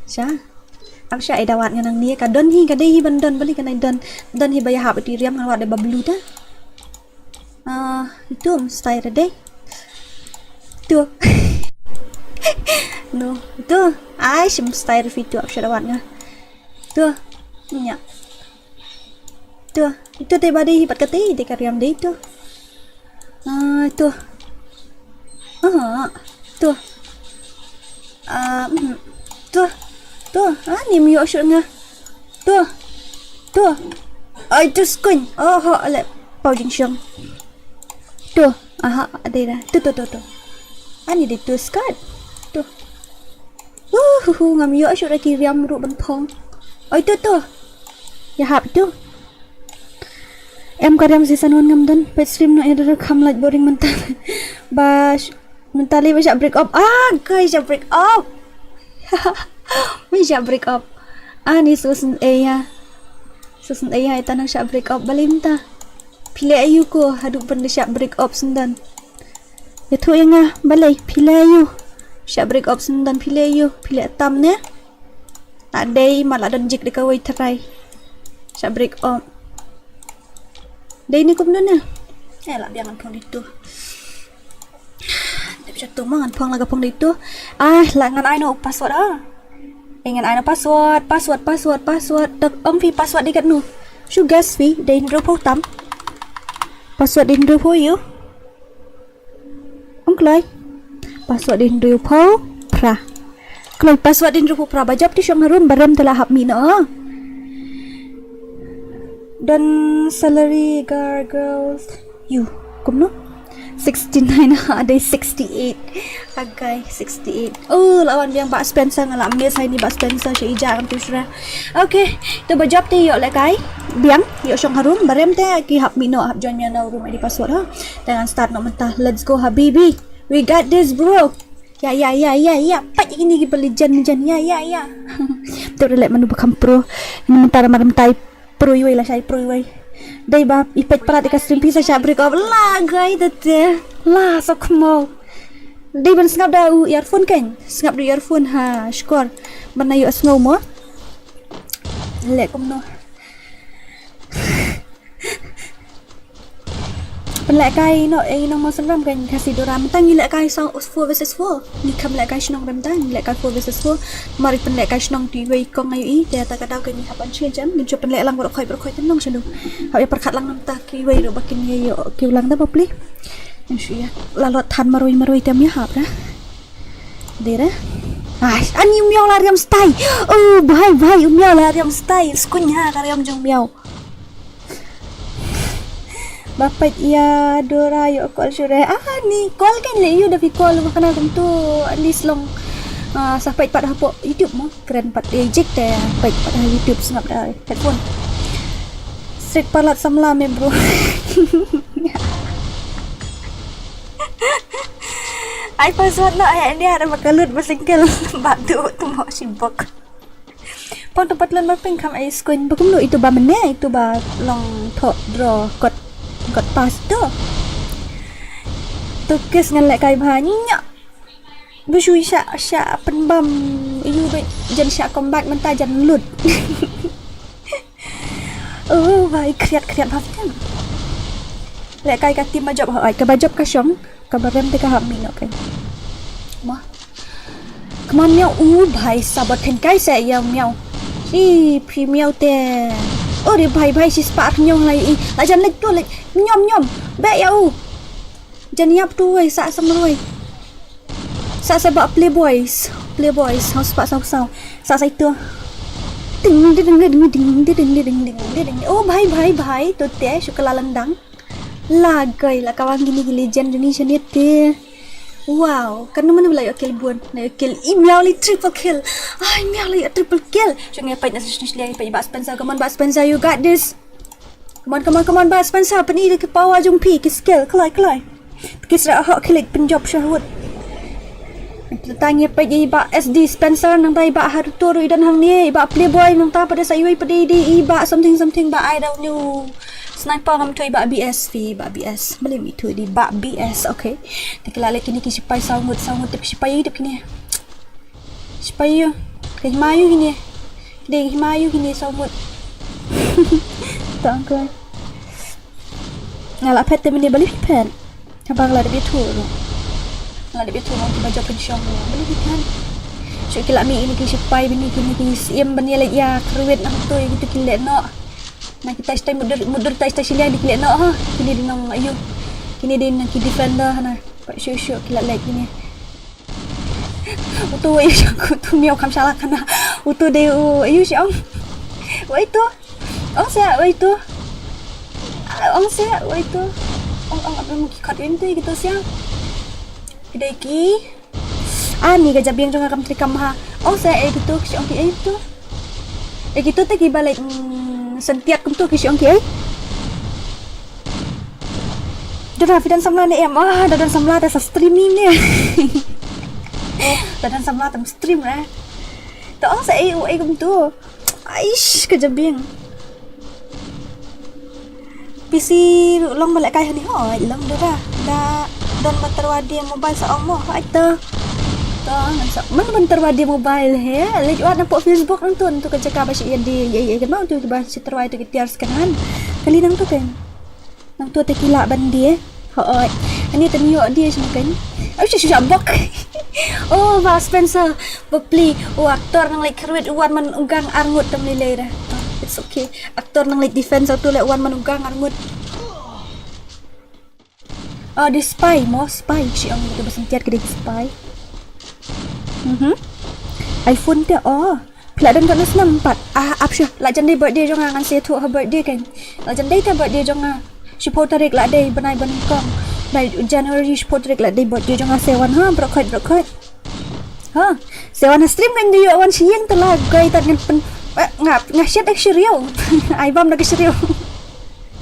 Sha. Ap sha ai dawat ngan nang ni ka don hi ka dei hi ban don bali ka nai don don hi ba ya hap ti riam ngan wat de bablu ta. Ah, itu mesti ada deh. Tu. No. Ito. Ai, shim style video up shara wan nga. Ito. Nya. Ito. Ito te ba dei pat kate, te ka riam dei ito. Ah, ito. Ah, ito. Ah, mm. Ito. Ito. Ah, ni myo shur nga. Ito. Ito. Ai, ito skun. Oh, ho, ale. Pau jing shong. Ito. Aha, ada dah. Ito, ito, ito, ito. Ani dei ito skat. Ito. Uhuhu, ngam ïoh shuh da ki riam ruh ban phong. Oi, to, to. Ïa hap to. Em ka riam season one ngam don. Peit stream noh ïa da kham lait boring mynta. Ba sh-, mynta lei ba shah break up. Ah, kai shah break up. Ba shah break up. Ani season A ïa. Season A ïa ita nang shah break up. Balei mynta? Phi leh aïu ko haduh ban da shah break up sendon. Ïathuh ïa nga balei phi leh aïu. Shah break up sendon phi leh aïu. Phi leh tam ne. La dei ma la don jik da kawei trai. Shah break up. Dei ne kumno ne. Eh, la biang ngan phong dei to. Dep shatu ma ngan phong la ka phong dei to. Ah, la ngan ai noh password ah. Eh, ngan ai noh password, password, password, password. Dak ong phi password dei katno. Shu guess phi, dei hynriew phew tam. Password dei hynriew phew ïu. Ong kloi. Password dei hynriew phew phra. Kloi password dei hynriew phew phra. Ba jop te shong harum, ba rem te la hap mih noh. Don salary gargles. Ïu, kumno? Sixty-nine ha, dei sixty-eight. Agai, sixty-eight. Oh, la wan biang Bah Spencer, nga la miss ha ine Bah Spencer, sha ija kam tu shra. Okay, to ba jop te ïoh lehkai. Biang, ïoh shong harum, ba rem te ki hap mih noh, hap join ïa na room I D password ha. Te ngan start noh mynta. Let's go habibi. We got this, bro. Ïa, ïa, ïa, ïa, ïa. Pat ïa kine ki ba legend, legend. Ïa, ïa, ïa. Te leh mano ba kham pro. Mynta, mynta, mynta. Pro iwei la shai, pro iwei. Dei ba i peit palat i ka stream phi sa shah break up. La gai da te. La sa khmo. Dei ban sngap da u earphone kan. Sngap da u earphone ha shkor. Ban na ïoh sngew mo. Leh kumno. Pynlehkai noh, eh, nong Mawsynram kan Khasi Dora. Mynta ngi lehkai sa four versus four. Ngi kham lehkai shnong rem ta, ngi lehkai four versus four. Mar pynlehkai shnong ti wei kong ayu i, te ta ka daw kan ngi hap an change am, ngi ju pynleh lang baroh khoi baroh khoi te nong shalu. Hap ïa pyrkhat lang namta kiwei ruh ba kin ïa ïoh kiew lang da ba pli. Ngi shu ïa la lot than marwei marwei te am ïa hap da. Dei re. Ai, ani u miaw la riam stai. Oh, bhai, bhai, u miaw la riam stai. Skunya ka riam jong miaw. Ba peit ïa Dora ïoh call shuh re. Ah, ni call kan leh ïoh da phi call ba khana kumtu. At least long. Ah, sa peit pat hapoh YouTube mo. Kren pat eh jik te peit pat ha YouTube sngap da headphone. Strict palat samla me bro. Ai password noh ai India da ba ka lut ba single ba tu tu mo shibok. Pon tu pat lon ba pink kham ai screen ba kumno itu ba mene itu ba long thok draw kot kot pass tu. Tu kes ngan lehkai bha nya. Ba shu sha sha pynbam ïu ba jan sha comeback mynta jan lut. Oh, ba i khriat khriat bha kan. Lehkai ka team ba jop ha, ai ka ba jop ka shong. Ka ba rem te ka hap mih noh kan. Ma. Kman miaw u bhai sabot thin kai se ïa miaw. Shi phi miaw te. Oh, ri bhai bhai shi spah rnyong lai i. La jan lek tu lek. Nyom nyom. Be ïa u. Jan ïap tu wei sa sa marwei. Sa sa ba playboys. Playboys. Hau spah sau sau. Sa sa itu. Ding ding ding ding ding ding ding ding ding ding. Oh, bhai bhai bhai. Tu te shu ka la landang. La gai la kawang kine ki legend jong ngi shane te. Wow, kan mano la ïoh kill bun, la ïoh kill i miaw li triple kill. Ai miaw la ïoh triple kill. Jong ngi peit na shisha shisha peit Bah Spencer, come on Bah Spencer, you got this. Come on, come on, come on Bah Spencer, pyni da ki power jong phi, ki skill, kloi kloi. Ki sra hok kilik pynjop shahut. Tang ïa peit i Bah S D Spencer, nangta i Bah Haruto ruh i don hangne, i Bah Playboy, nangta pat sa iwei pat i dei i Bah something something, Bah I don't know. Sniper ngam thui, Bah B S phi, Bah B S. Balei mi thui di Bah B S, okay. Te ki la leh kine ki sipai saw ngut, saw ngut, tip sipai, tip kine. Sipai ïu. Ka hima ïu kine. Dei ka hima ïu kine saw ngut. Tang ko. Nga la phet te mynne, balei phi phet? Haba nga la dep ïathuh ruh. Nga la dep ïathuh ruh kiba jop pynshong ruh. Balei phi phet? Shu ki la mih ïa kine ki sipai bad kine ki siem ban ïaleit ïa kyrwit na uto ïa kito ki lehnoh. Na kita stai mudur mudur tai stai shiliang di ki lehnoh ha. Kine di nong ayu. Kine di nong ki defender hana. Pat shu shu ki la leit kine. Uto ayu sha uto miaw kam shalak hana. Uto de u ayu shi ong. Wei to. Ong sia wei to. Ong sia wei to. Ong ong apa mu ki kot win tu ïa kito sia. Ki dei ki Ani ka jabieng jong nga kam trikam ha. Ong sa eh kito ki ong ki eh tu. Eh kito te ki ba leit sentiat kumtu ki ong ki eh. Dara phi don samla ne em? Ah, da don samla te sa streaming ne. Da don samla te stream re. To ong sa eh u eh kumtu. Aish ka jabieng. P C ruh long ba lehkai hani hoi long dara. Da don ban tyrwa die mobile sa ong mo hoi to. To ngan sa man ban tyrwa die mobile he. Leit wat na pok Facebook nang tu nang tu ka jaka ba shi ïa die ïa ïa kan nang tu ba shi tyrwa tu ki tiar skan han. Kali nang tu kan. Nang tu te ki lah ban die. Hoi. Ani te nio die shi kan. Ai shi shi bok. Oh ba Spencer. Bapli. Oh aktor nang leit kyrwit wan man ugang arngut tam lei lei dah. It's okay. Aktor nang leit defense tu leh wan man ugang arngut. Ah, di spy mo spy shi ong gitu ba sentiat ke di spy. Mhm. iPhone te oh. Phi la don ka nus nam pat. Ah, ap sha. La jan dei birthday jong nga ngan se tu ha birthday kan. La jan dei te birthday jong nga. Shiphew tarik la dei bnai ba nyngkong. Bnai January shiphew tarik la dei birthday jong nga se wan ha bro khoit bro khoit. Ha, se wan ha stream kan dei wan shi ïing te la goi tat ngan pen eh, nga nga shet ek shiriew. Ai bam da ka shiriew.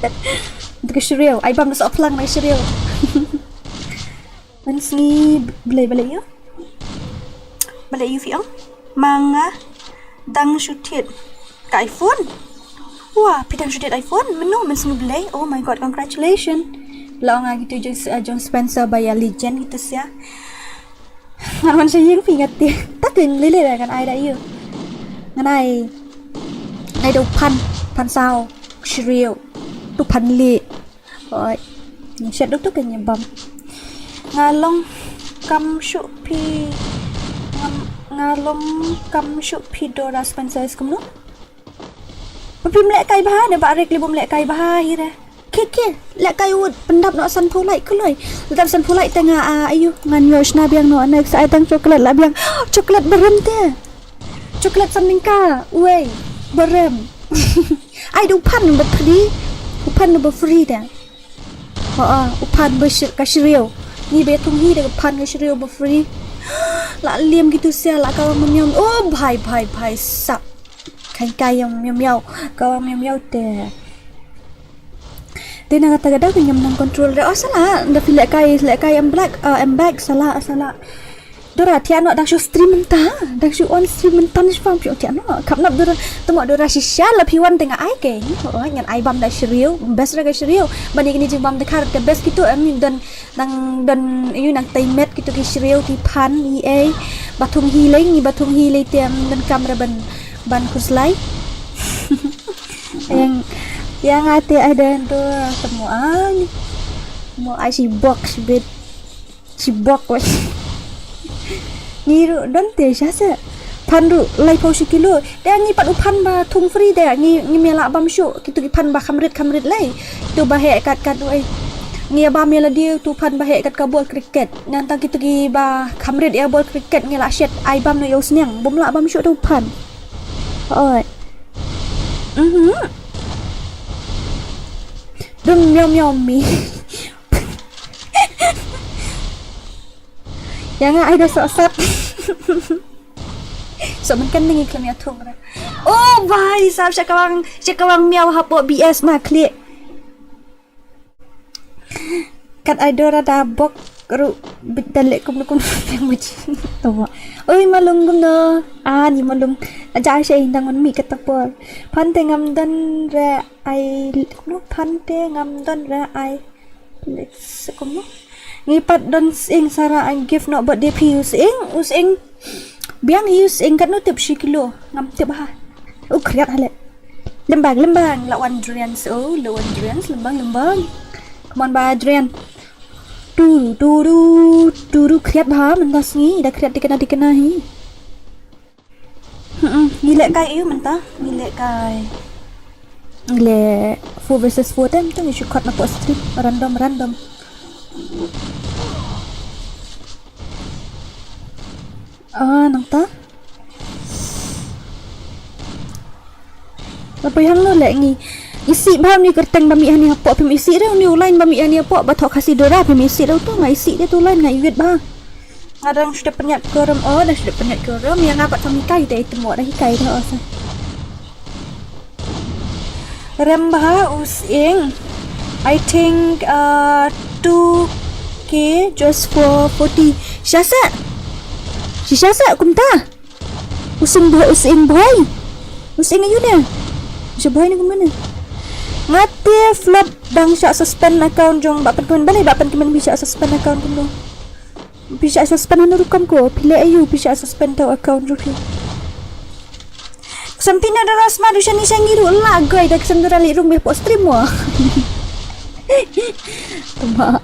Da ka shiriew, ai bam da soh phlang da ka shiriew. Mynsngi balei balei ïa. Balei ïa phi ong? Ma nga dang shu thied ka iPhone. Wah, phi dang shu thied iPhone? Mynno mynsngi balei? Oh my god, congratulations. La ong nga gitu jong jong Spencer ba ïa legend gitu sia. Ngan wan sha ïing phi ngat ti. Ta kin lili da kan ai da ïa. Ngan ai. Ai da u phan, phan saw, shiriew, tu phan li. Oi. Ni shet duk tu kan ïa bam. Nga long kam shu phi ngam nga long kam shu phi Dora Spencer is kumno. Ba phim lehkai bha ne ba rek li bym lehkai bha hi re. Ke ke lehkai wut pyndap noh sanphew lait kloi. Lada sanphew lait te nga a ayu ngan ïoh shna biang noh ne sa ai tang chocolate la biang. Chocolate ba rem te. Chocolate san tyngka. Uei ba rem. Ai da u phan ba free. U phan ba free te. Ha u phan ba ka shriew. Ni ba thung hi da u phan ka shriew ba free. La liam gitu sia la ka wang miam. Oh bhai bhai bhai sap. Kan kai yang miau miau. Ka wang miau miau te. Te na kata ka da ka nyam nang control re. Oh sala da phi lehkai lehkai em black em bag sala sala. Dora thiah noh dang shu stream mynta. Dang shu on stream mynta ni shipang phi thiah noh. Khap nap Dora temo Dora shisha la phi wan te nga ai ke. Oh ngan ai bam da shriew. Best re ka shriew. Ban ni kini jing bam da khar ka best kitu em don Nang don ïu nang tai met kitu ki shriew ki phan i ei. Ba thung hi lei ngi ba thung hi lei te don kam re ban ban khuslai. Yang yang ate ai den tu temu ai. Mo ai si bok si bit si bok wai. Ngi ruh don te sha se. Phan ruh laiphew shi kilo. Te ngi pat u phan ba thung free te ngi ngi me lah bam shuh kitu ki phan ba kham rit kham rit lei. Tu ba heh kat kat wei. Ngi ba me la dei tu phan ba heh kat ka bol cricket. Ngan tang kitu ki ba kham rit ïa bol cricket ngi la shet ai bam no ïa u sniang. Bum lah bam shuh tu phan. Oi. Mhm. Dum miau miau mi. Yang ai da sok sat. Sok man kan ngi khlem ïa thung ra. Oh bai sap sha kawang sha kawang miau hapoh B S ma khlieh. Kat ai dora da bok ru bit da lek kum kum yang muji. Tawa. Oi malung gum no. Ani malung. Aja ai sha indang un mi kata por. Phan te ngam don re ai no phan te ngam don re ai. Let's kumno. Ngi pat don sing sara ang gift no birthday phi u sing u sing. Biang hi u sing kat no tip shi kilo ngam tip ha. U khriat hale. Lembang lembang la wan Adrian so la wan Adrian lembang lembang. Come on ba Adrian. Turu turu turu khriat ba mynta sngi da khriat dikena dikena hi. Ngi lehkai aïu mynta? Ngi lehkai, ngi leh four versus four te, mynta ngi shu khot na poh stream. Random, random. Ah, nangta. Lapoi hangno leh ngi. Isih bha une u kyrteng ba mih hani hapoh, phim isih re une u line ba mih hani hapoh, ba thoh Khasi Dora, phim isih re uto, nga isih de uto u line, nga iwit bha. Nga dang shu dep pynïaid quorum, oh, dang shu dep pynïaid quorum, ïa nga pat phim hikai de, ite mo dang hikai de, oh, sa. Rem bha u sying. I think, uh, two K just for forty. Shisha sa? Shisha sa kumta? U sying bhoi, u sying bhoi. U sying aïu ne? Sha bhoi ne kumne? Nga te flop dang shah suspend account jong Bah Pynkmen, balei Bah Pynkmen phi shah suspend account kumno? Phi shah suspend hano rukom ko, phi leh aïu phi shah suspend tau account jong phi? Ksam phi na dara sma du shani shangi ruh la goi da ksam dara li rung beh poh stream mo. Tama.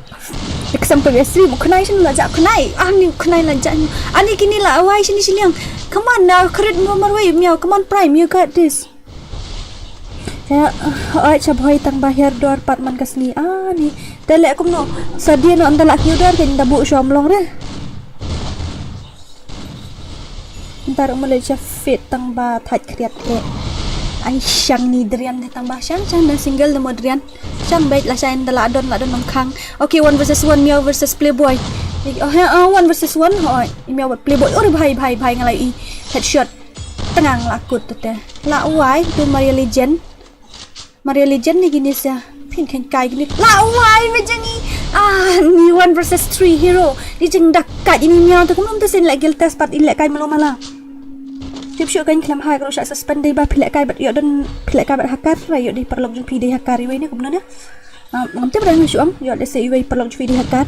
Ksam phi beh stream, khnai shan la ja khnai. Ani khnai la ja ni. Ani kini la wai shani shiliang. Come on now, krit mo marwei miau. Come on Prime, you got this. Ya, oi, sha bhoi tang ba hiar dor pat man ka sngi. Ani, te leh kumno? Sa dien noh ynda la kiew dor, te ynda buh shom long re. Ntar u Malaysia fit tang ba thait khriat eh. Ai shang ni drian de tang ba shang shang da single de mo drian. Shang bait la shang da la don la don nang khang. Okay, one versus one, Miao versus Playboy. Oh, he, oh, one versus one. Oh, Miao Playboy. Oh, bhai, bhai, bhai, ngalai i. Headshot. Tengang la kut te. La wai tu Maria Legend. Maria Legend ni gini sa. Phin khen kai gini. La wai me jani. Ah, ni one versus three hero. Ni jeng dak kat ini miau tu kumlum tu sin lek gil test pat ilek kai melo mala. Tip shu kan klem hai kru syak suspend dei ba pilek kai bat yok don pilek kai bat hakar ra yok dei paralok jong pi dei hakar iwei ni kumno na. Ah, ngam tip ra ngi shu am yok dei se iwei paralok jong pi dei hakar.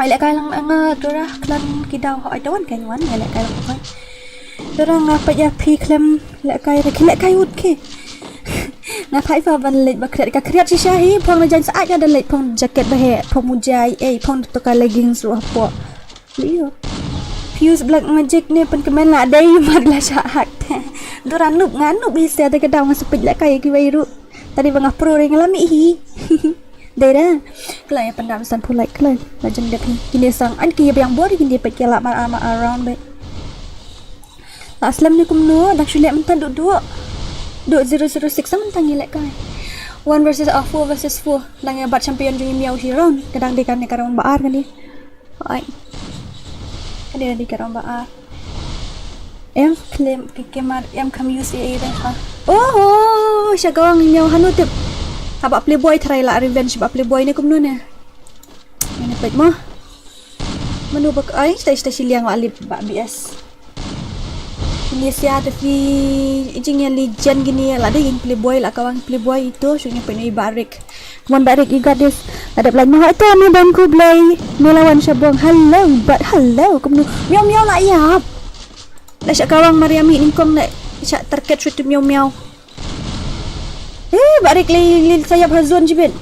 Ai lek kai lang nga dora klan ki daw ho ai tawan kai wan ai lek kai lang kai. Dora nga pat ya pi klem lek kai ra ki lek kai ut ki. Nga thai fa ban leit ba kriat ka kriat shisha hi phong na jan sa ai ka da leit phong jacket ba he phong mujai eh phong to ka leggings ruh hapoh. Lio. Fuse Black Magic ne pyn kmen la dei mat la sha hak te. Dora nup nga nup hi se te ka daw nga sepit lek kai ki wei ruh. Tadi ba nga pro ring la mi hi. Dei da. Kla ya pandam san pulai kla. La jeng dep hi. Kini sang an ki ya biang bor kini pet ki la mar ama around be. La slem ni kumno dak shu lek mynta duk duk. Duk zero zero six mynta ngi lek kai. One versus, ah, four versus four. Lang ya bat champion jong i miau shi round. Kadang dei kan ne ka round ba ar kan ni. Ai. Ka dei ka round ba ar. Em claim ke kemar em kam use e e ha. Oh, sha gawang i miau hanu tip. Haba Playboy tharai la revenge ba Playboy ne kumno ne. Ini pet mo. Manu bak ai stai stai shiliang wa lip ba B S. Ini sia te fi jing ya Legend gini la de in Playboy la kawang Playboy itu shu ngi penu i barik. Mon barik you got this. La dep lain ma hoi to mi ban ku blai. Melawan shabong. Hello but hello. Kumnu miau miau la yap. La sha kawang Mariami ningkong la sha target shu tu miau miau. Eh, barik li li sayap hazon jibit.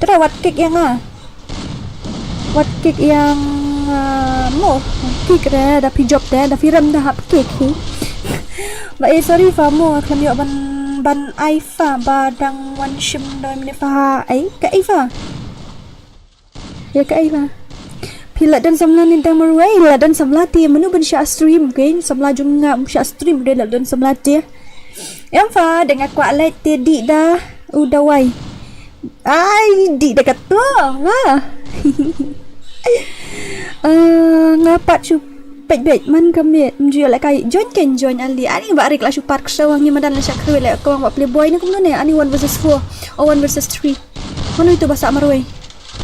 Tera wat kick yang ah. Wat kick yang ah, mo kick re da pi jop de da pi rem da hap kick hi. Ba eh sorry fa mo khlem yok ban ban ai fa ba dang wan shim doi mne fa ai ka ai fa. Ya ka ai fa. Phi la don samla ni dang marwei la don samla ti manu ban sha stream ke samla jung nga sha stream de la don samla ti. Em fa dang kwah leit ti di da u dawai. Ai di da ka tu ma. Ah, nga pat shu pet pet man ka met mju la kai join ken join ali ani ba rik la shu pat ksaw ngi madan la sha kru le ko ba Playboy ni kumno ne ani one versus four or one versus three. Manu itu ba sa marwei.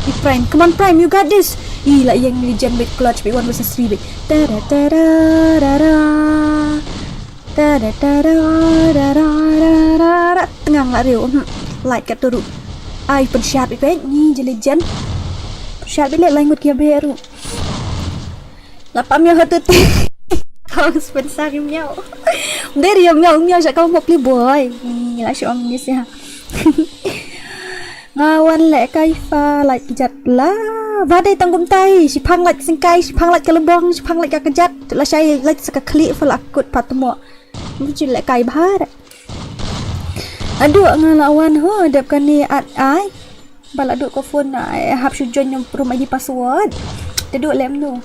I Prime. Come on Prime, you got this. I la yang ni jam bit clutch bit one versus three bit. Tada tada rara. Tada tada rara rara. Tengang la riu. Hmm. Like kat turu. Ai pensiat bit bit ni jeli jen. Pensiat bit le langut kia beru. La pa miau hatu ti. Kau sponsor miau. Dari miau miau sha kau mo Playboy. Ni la shu ong ni sia. Nga wan lek kai fa like jat la. Ba dei tang kumta hi, shiphang lait syngkai, shiphang lait ka lbong, shiphang lait ka kjat, lashai lait sa ka khlieh, pha la kut pat mo. Mujhe le kai bhar. Adu nga la wan ho, dep kane at ai. Ba la duh ka phone na, eh, hap shu join ïa u room I D password. Te duh lem nu.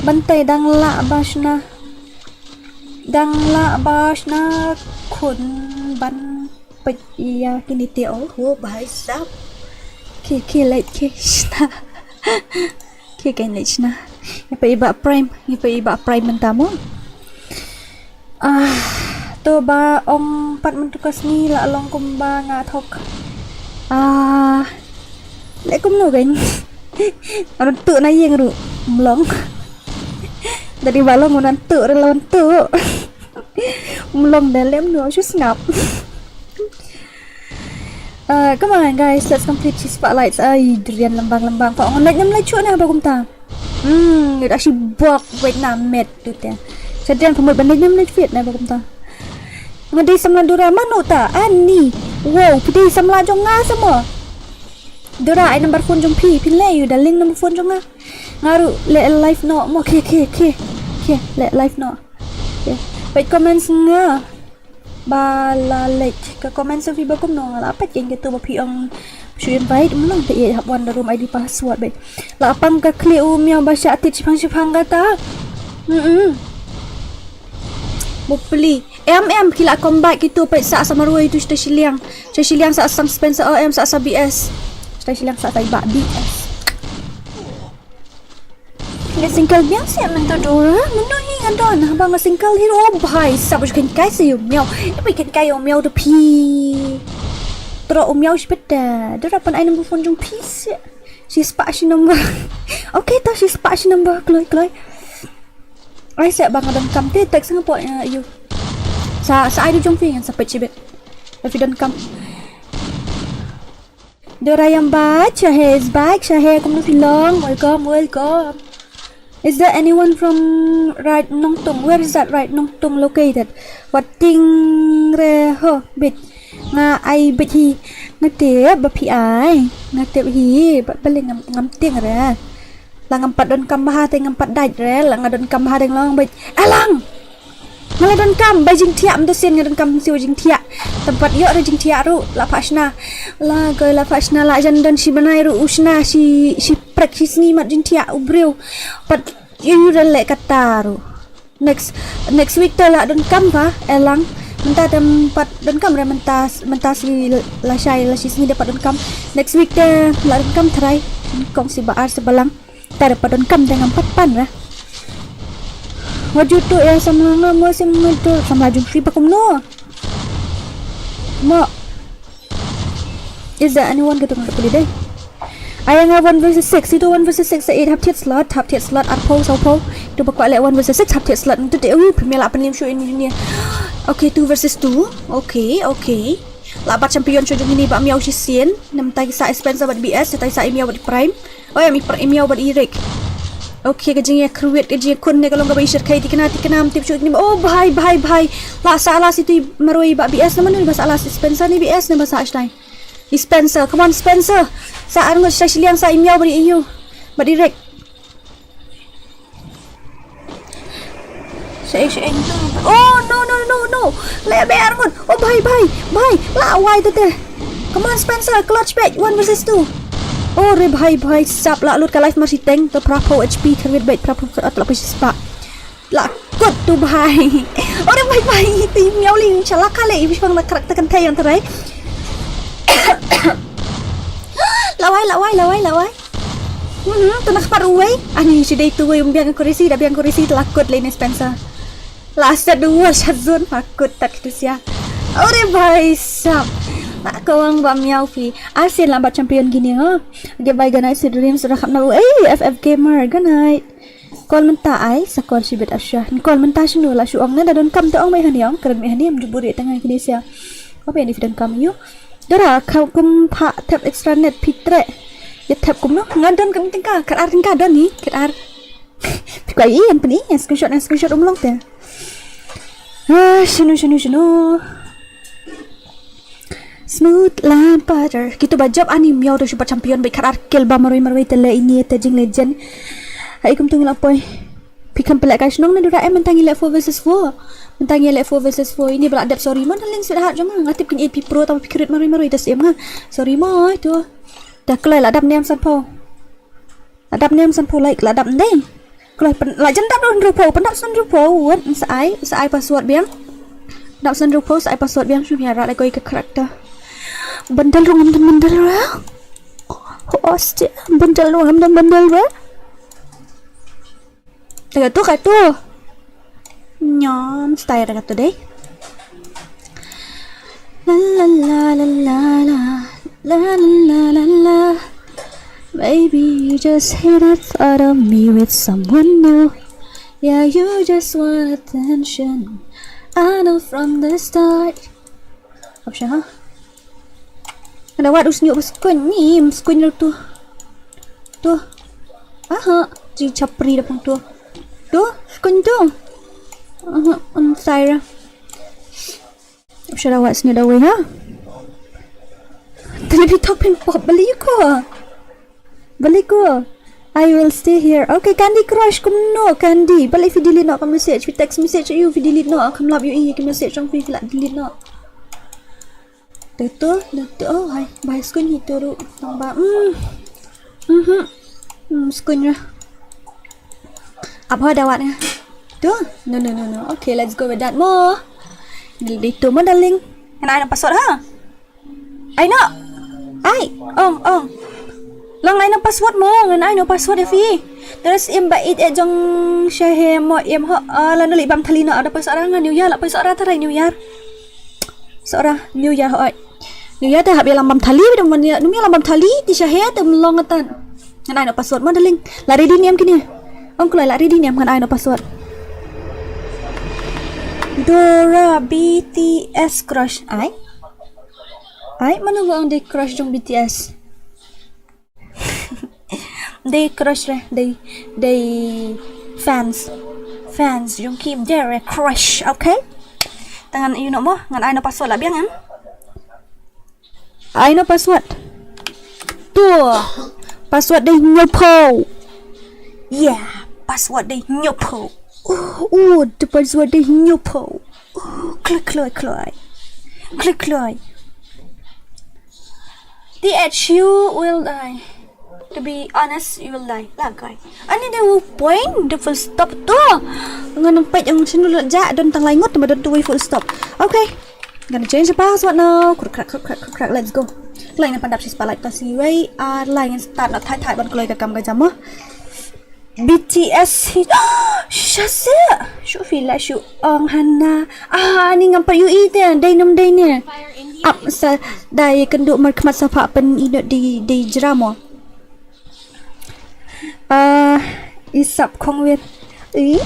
Ban tei dang lah ba shna. Dang lah ba shna khun ban peit ïa kine te o. Ho bhai sab. Ki, ki leit ki shna. Ki kan leit shna. Ïa peit i Bah Prime, ïa peit i Bah Prime mynta mo. Ah, to ba ong pat mynta ka sngi la long kumba nga thok. Ah, le kumno kan. Ron tu na ïeng ruh mlong. Dari ba long ron tu re lon tu. Mlong da lem no shu sngap. Uh, come on guys, let's complete shi spotlights. Ai, durian lembang-lembang. Ko ngon leit nem leit shu na ba kumta. Hmm, da shi bok wait na met tu te. Sa durian pemut ban leit nem leit fit na ba kumta. Nga dei samla Dora mano ta. Ani. Wow, phi dei samla jong nga samo. Dora ai number phone jong phi, phin leh ïa u da link number phone jong nga. Nga ruh leh live noh mo, okay, okay, okay. Okay, leh live noh. Okay. Peit comments nga. Ba la leit ka comments phi ba kumno nga la peit ïa kito ba phi ong shu invite mlong te ïa hap wan da room I D password beit. La pang ka khlieh u miaw ba shah tit shiphang shiphang kata. Hmm. Bapli. Em em ki la comeback kito peit sa sa marwei tu sha shiliang. Sha shiliang sa sang Spencer O M sa sa B S. Sha shiliang sa sa i Bah B S. Nga single biang seh mynta Dora. Mynno hi nga don haba nga single hi, oh bhai sab, u kan kai seh u miaw. Ïa phi kan kai u miaw da phi. Tro u miaw shi peta. Dora pan ai number phone jong phi seh. Shi spah shi number. Okay to, shi spah shi number kloi kloi. Ai seh ba nga donkam te text nga poi ïa u. Sa sa ai da jong phi ngan sa peit shibit. Ïa phi donkam. Dora Yam Bad, Shahe is back. Shahe, kumno phi long? Welcome, welcome. Is there anyone from Raid Nongtung? Where is that Raid Nongtung located? Wat ting re ho bit. Nga ai bit hi. Nga tip ba phi ai. Nga tip hi. Ba bale ngam ngam ting re. La ngam pat donkam bha te ngam pat dait re. La nga donkam bha deng long bit. Alang! Nga la donkam ba jingthiah mynta sien nga donkam siew jingthiah. Te pat ïoh re jingthiah ruh la phah shna. La goi la phah shna la jan don shi bnai ruh u shna shi shi prek shi sngi mat jingthiah u briew. Pat ïoh re leh kata ruh. Next next week te la donkam ba elang. Mynta te pat donkam re mynta mynta shi la shai la shi sngi te pat donkam. Next week te la donkam trai. Kong shi ba ar shi balang. Tara pat donkam te ngam pat pan ra. Wat ju tu ïa samla nga mo sim mo tu samla jong phi ba kumno. Mo. Is there anyone kata nga puli dei? Ai nga one versus six, itu one versus six sa eight hap thied slot, hap thied slot arphew sawphew. Tu ba kwah leh one versus six hap thied slot. Tu te u phi me la pynliem shu ini ni. Okay, two versus two. Okay, okay. La bat champion shu jong ini ba miaw shisien. Namtai sa Spencer bad B S, tai sa i miaw bad Prime. Oh ya, mi pra- i miaw bad i Rick. Okay, ka jingïakyrwit ka jingïakhun ne ka long kaba i shyrkhei, tikna tikna, ym tip shuh kine. Oh bhai bhai bhai. La sa la si tu i marwei ba B S, na mano ba sa la si Spencer ne B S ne ba sa shtai. I Spencer, come on Spencer. Sa arngut shtai shiliang sa i miaw bad i ïu. Bad i Rick. Sa ei sa ei. Oh no no no no. Le be arngut. Oh bhai bhai bhai. La wai te te. Come on Spencer, clutch back, one versus two. Oh re bhai bhai sap, la lut ka life mar shi teng, to phra phew H P, kyrwit beit phra phew, kyrwit la phew shi spah. La kut tu bhai. Oh re bhai bhai, tu miaw li, shala ka le, i bishpang na krak ta kan thai yang terai. La wai, la wai, la wai, la wai. Mhm, tu na kpar uwei. Ani shi dei tu wei, um biang kurisi, da biang kurisi, la kut le ni Spencer. La set the world shot zone, ma kut tak tu sia. Ore bhai sab. La kawang ba miaw phi. Arsenal la bat champion gini ha. Give by ganai si dreams ra khap na u. Ei, F F Gamer, ganai. Call mynta ai, sa call shibit asha. Call mynta shinu la shu ong na da donkam te ong mai hani ong, kren mai hani, am jubur ri tanga kini sia. Apa ini fi donkam yu? Dora, kau kum pha tap extra net pitre. Ya tap kum no, nga don kam tingka, kar ar tingka don ni, kar ar. Phi kwah ïa, ïa, pyn-i, ïa, screenshot, ïa, screenshot um long te. Ah, shinu, shinu, shinu. Smooth like butter. Kito ba jop ani miaw to super champion ba khat ar kill ba marwei marwei te le ini te jing legend. Hai kum tung la poi. Phi kham pynleh kai shnong na dura em mynta ngi leh four versus four. Mynta ngi leh four versus four. Ini ba la dep sorry mo darling sweetheart jong nga. Nga tip kin eight phi pro tang phi krit marwei marwei te siem nga. Sorry mo to. Da kloi la dap niam sanphew. La dap niam sanphew like la dap ndei. Kloi pyn la jan dap hynriewphew pyn dap san hynriewphew wat sa ai sa ai password biang. Dap san hynriewphew sa ai password biang shu biang rat la koi ka character. Bendel rung am bendel ra. Hostia, bendel rung am bendel ra. Taga tu ka tu. Nyom style taga tu deh. La la la la la la la la la la la. Maybe you just hate the thought of me with someone new. Yeah, you just want attention. I know from the start. Option, huh? Ada wat us nyuk bas kun ni, bas kun tu. Tu. Aha, ji chapri da pun tu. Tu, kun tu. Aha, on saira. Option ada wat sini da wei ha. Tadi bi tok pin pop beli ko. Beli ko. I will stay here. Okay, Candy Crush, kumno Candy? Balik fi delete no ka message, fi text message you fi delete no. Kam lap you i ki message jong fi fi la delete no. Tutu, tutu, oh hai, bai skun hi turu, tang ba, hmm, mhm, hmm, skun ra. Apa dawat nga? Tu, no, no, no, no. Okay, let's go with that mo. Di tu mo darling. Ngan ai na password ha? Ai na. Ai, ong, ong. Long ai na password mo, ngan ai na password ya fi. Terus im ba it e jong shahe mo im ho, ah, lanu li bam thali no, ada password ra nga New Year, la password ra tharai New Year. Sora New Year hoi. New Year te hap ïalam bam thali bidang man ïa. Num ïalam bam thali ti shahe te mlong atan. Ngan ai no password mo darling. La ready niam kini. Ong kloi la ready niam ngan ai no password. Dora B T S crush ai. Ai mano ba ong dei crush jong B T S. Dei crush re, dei, dei fans. Fans jong Kim Dere crush, okay? Tangan you know mo, ngan ai no password la biang em. Ai no password. Tu. Password dei nyopo. Yeah, password dei nyopo. Oh, the password dei nyopo. Oh, kloi kloi kloi. Kloi kloi. T H you will die. To be honest, you will die. La kai. Ani de u point de full stop tu. Ngan nang pet yang sinu la ja don tang lai ngut ma don tu full stop. Okay. Gonna change the password now. Krak krak krak krak krak. Let's go. Lai ngan pandap si spotlight ta si wei. Ah, lai ngan start na thai thai ban kloi ka kam ka jam mo. B T S hi. Shisha se. Shu feel la shu ong hana. Ah, ni ngam pat yu i te. Dei num dei ne. Ap sa dai kendu mar khmat sa pha pen ino di di jramo. Ah, isap khong wet. Ui.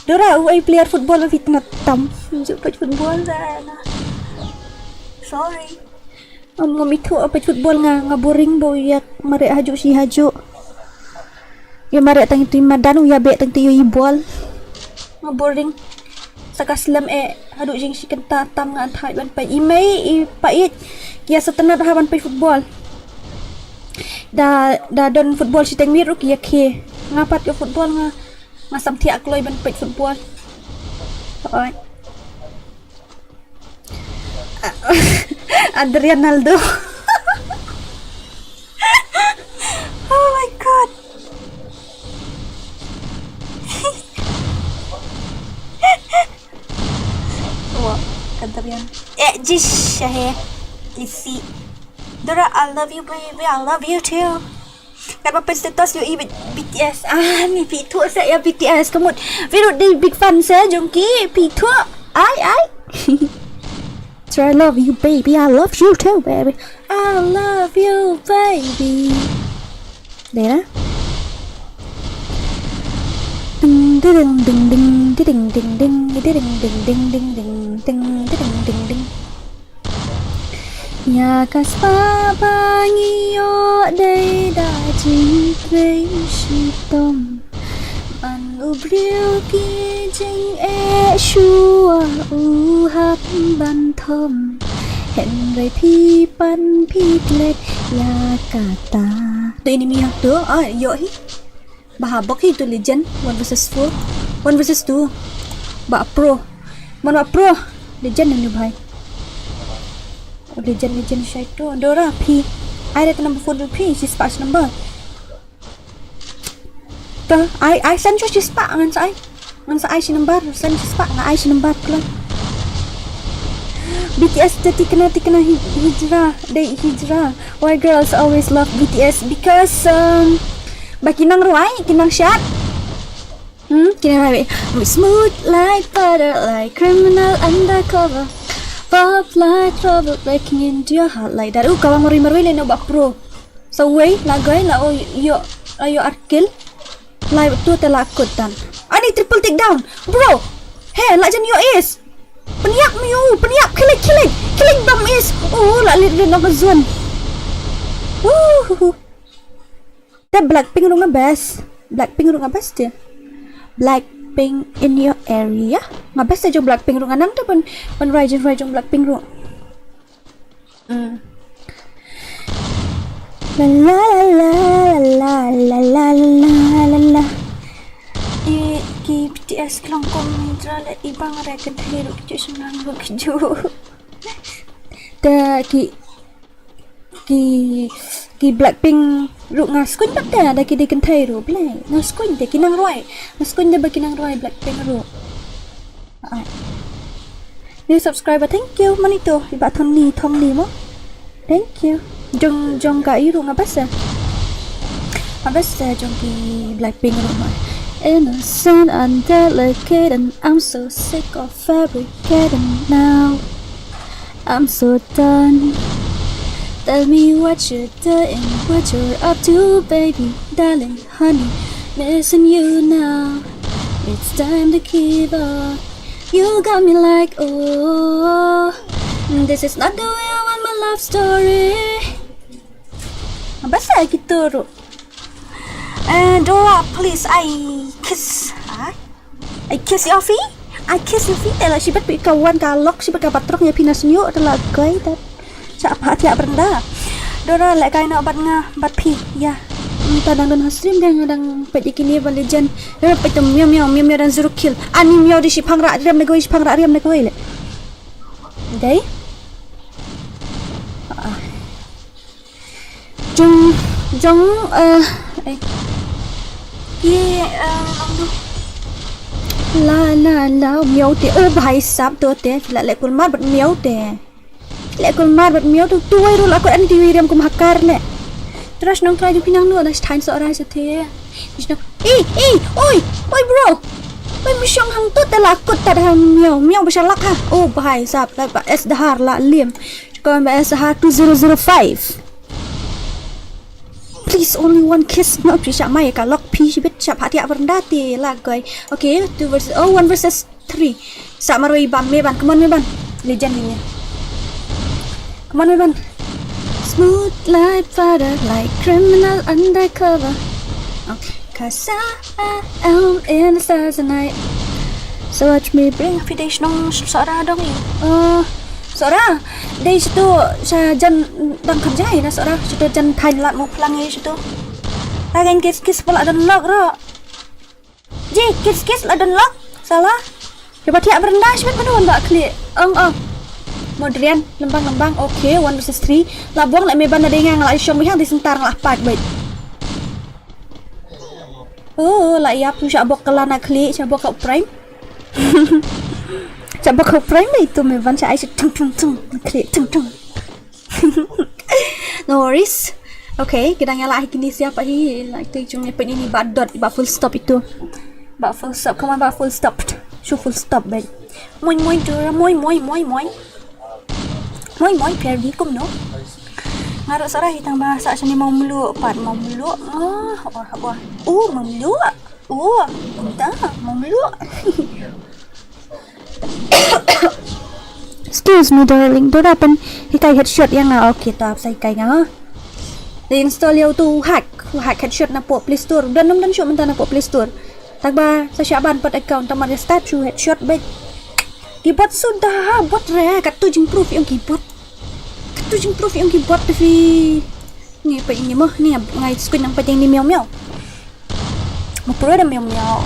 Dora u ai player football fit na tam. Ju pat football da na. Sorry. Ngam ngam ithuh pat football nga, nga boring ba u ïa mareh hajuh shi hajuh. Ïa mareh tang itu i madan u ïa beh tang itu i bol. Nga boring. Sa ka slem eh haduh jingshikynta tam nga an thait ban peit. I mei i pait. Ki ïa sngewtynnat ha ban peit football. Da da don football shiteng miet ruh ki ïa khie. Nga pat ka football nga nga samthiah kloi ban peit football. Oi. Adrian Naldo. Oh my god. Wah, Adrian. Eh, jish, shahe. Lisi. Dora, I love you, baby. I love you too. Kat ba pyn status ïohi B T S. Ah, ni phi thuh sa ïa B T S ka mut. Phi ruh dei big fan sa jong ki phi thuh. Ai ai. Try love you baby, I love you too baby. I love you baby. Dei na. Ding ding ding ding ding ding ding ding ding ding ding ding ding ding ding ding ding ding. Ïa ka spah ba ngi ïoh dei da jingtrei shitom. Man u briew ki jingeh shuwa u hap ban thom. Hynrei phi pan phi klet ïa kata. To enemy ha to. Ah, ïoh hi. Bah bok hi to Legend. One versus four. One versus two. Bah pro. Mon bah pro. Legend nanu bhai. Oh, Legend, Legend shai to. Dora phi. Ai re number four phi. Shi spah shi number. To, ai, ai, san shu shi spah ngan sa ai. Ngan sa ai shi number, san shi spah nga ai shi number khlem. B T S te tikna tikna hi-, hijra, dei hijra. Why girls always love B T S? Because, um, ba ki nang rwai, ki nang shad. Hmm, ki nang rwai. We smooth like butter, like criminal undercover. Pop like trouble, breaking into your heart like that. Uh, kawang marwai marwai le no bah pro. Sa wei, la goi, la o, ïoh, la ïoh ar kill. Lai tu te la kut tan. Ani triple takedown. Bro. He, la jan ïoh ace. Pynïap miu, pynïap, kill, kill, kill bam ace. Oh, la lit lit nong zone. Woo. Te Blackpink ruh nga best. Blackpink ruh nga best te. Blackpink in your area. Nga best te jong Blackpink ruh nga nang te pyn, pynrwai jong, rwai jong Blackpink ruh. Mm. La la la la la la la la la. I ki B T S klong kong ni tra le i bang re kynthei ruh kju senang ruh kju. Te ki, ki, ki Blackpink ruh nga skuin bad te da ki dei kynthei ruh blei. Nga skuin te ki nang rwai. Nga skuin te ba ki nang rwai Blackpink ruh. Ai. New subscriber, thank you. Mani to, i bah Thong Ni, Thong Ni mo. Thank you. Jong, jong ka i ruh nga best. Nga best jong ki Blackpink ruh mo. Innocent and delicate, and I'm so sick of fabricating now. I'm so done. Tell me what you're doing, what you're up to, baby, darling, honey, missing you now. It's time to give up. You got me like, oh, this is not the way I want my love story. Basta kita ruh. Eh, Dora, please, I kiss. Ha? I kiss your feet. I kiss your feet. Ela shibat pi ka wan ka lok shibat ka batrok ïa pina snyo ela kai dat. Cha pha thiah brenda. Dora le kai na bat nga bat pi. Ya. Nta dang don ha stream dang dang pet ikini ba Legend. Dora pet miau miau miau miau dan zero kill. Ani miau di shipang ra riam na goi shipang ra riam na goi le. Dai. Ah. Jong, jong, eh, eh. Ki, eh, ong du. La, la, la, miau te. Oh, bhai sab to te. La le kulmar bat miau te. Le kulmar bat miau tu. Tu wai ru la ko an ti wai riam kum hakar le. Terus nong try ju pinang no, das tain so rai sa te. Ei, ei, oi, oi, bro. Oi, mi shong hang tut da la kut tad hang miau, miau ba sha lak ha. Oh, bhai sab, la ba es dahar la lim. Shkon ba es dahar two zero zero five. Please, only one kiss. No, phi sha mai ka lok phi shibit sha pha thiah brenda te la goi. Okay, two versus, oh, one versus three. Sa marwei bam me ban, come on me ban. Legend ni. Come on me ban. Smooth like butter, like criminal undercover. Okay. Cause I am in the stars tonight. So watch me bring a few days nong sora dong i. Uh, sora. Dei situ sa jan dang kyrjai na sora. Situ jan thain lat mo plang i situ. Again kiss kiss pula don lok ro. Ji, kiss kiss la don lok. Salah. Ki ba thiah brenda shibit mano wan ba khlieh. Ong ong. Modrian lembang lembang. Okay, one versus three. La buang la me ban na dei nga la shong bihang di sentar la pat bait. Oh, la ïap tu sha bok ka lana khlieh, sha bok ka prime. Sha bok ka prime bait tu me ban sha ai sha tung tung tung. Khlieh tung tung. No worries. Okay, kita ngi la hi kini siapa hi like tu jung ni ini ba dot ba full stop itu. Ba full stop, come on ba full stop. Shu full stop ben. Moin moin tu, moin moin moin moin. Moin moin pergi kum no. Ngarok sarah hitang bahasa sini mau meluk, pat mau meluk. Ah, wah wah. Oh, mau meluk. Oh, entah, mau meluk. Excuse me darling, dora pyn hikai headshot ïa nga. Okay, to ap sa hikai nga. Dei install ïa utu u hack, u hack headshot na pok Play Store. Don nym don shuh mynta na pok Play Store. Tang ba sa shah ban pat account, tang ba start shu headshot bad keyboard suda ha bot re, kat tu jingproof ïa u keyboard. Tu jingpro phi ong ki bot te phi. Ni pa ini mo, ni ngai skuin nang pa jing ni miau miau. Mo pro da miau miau.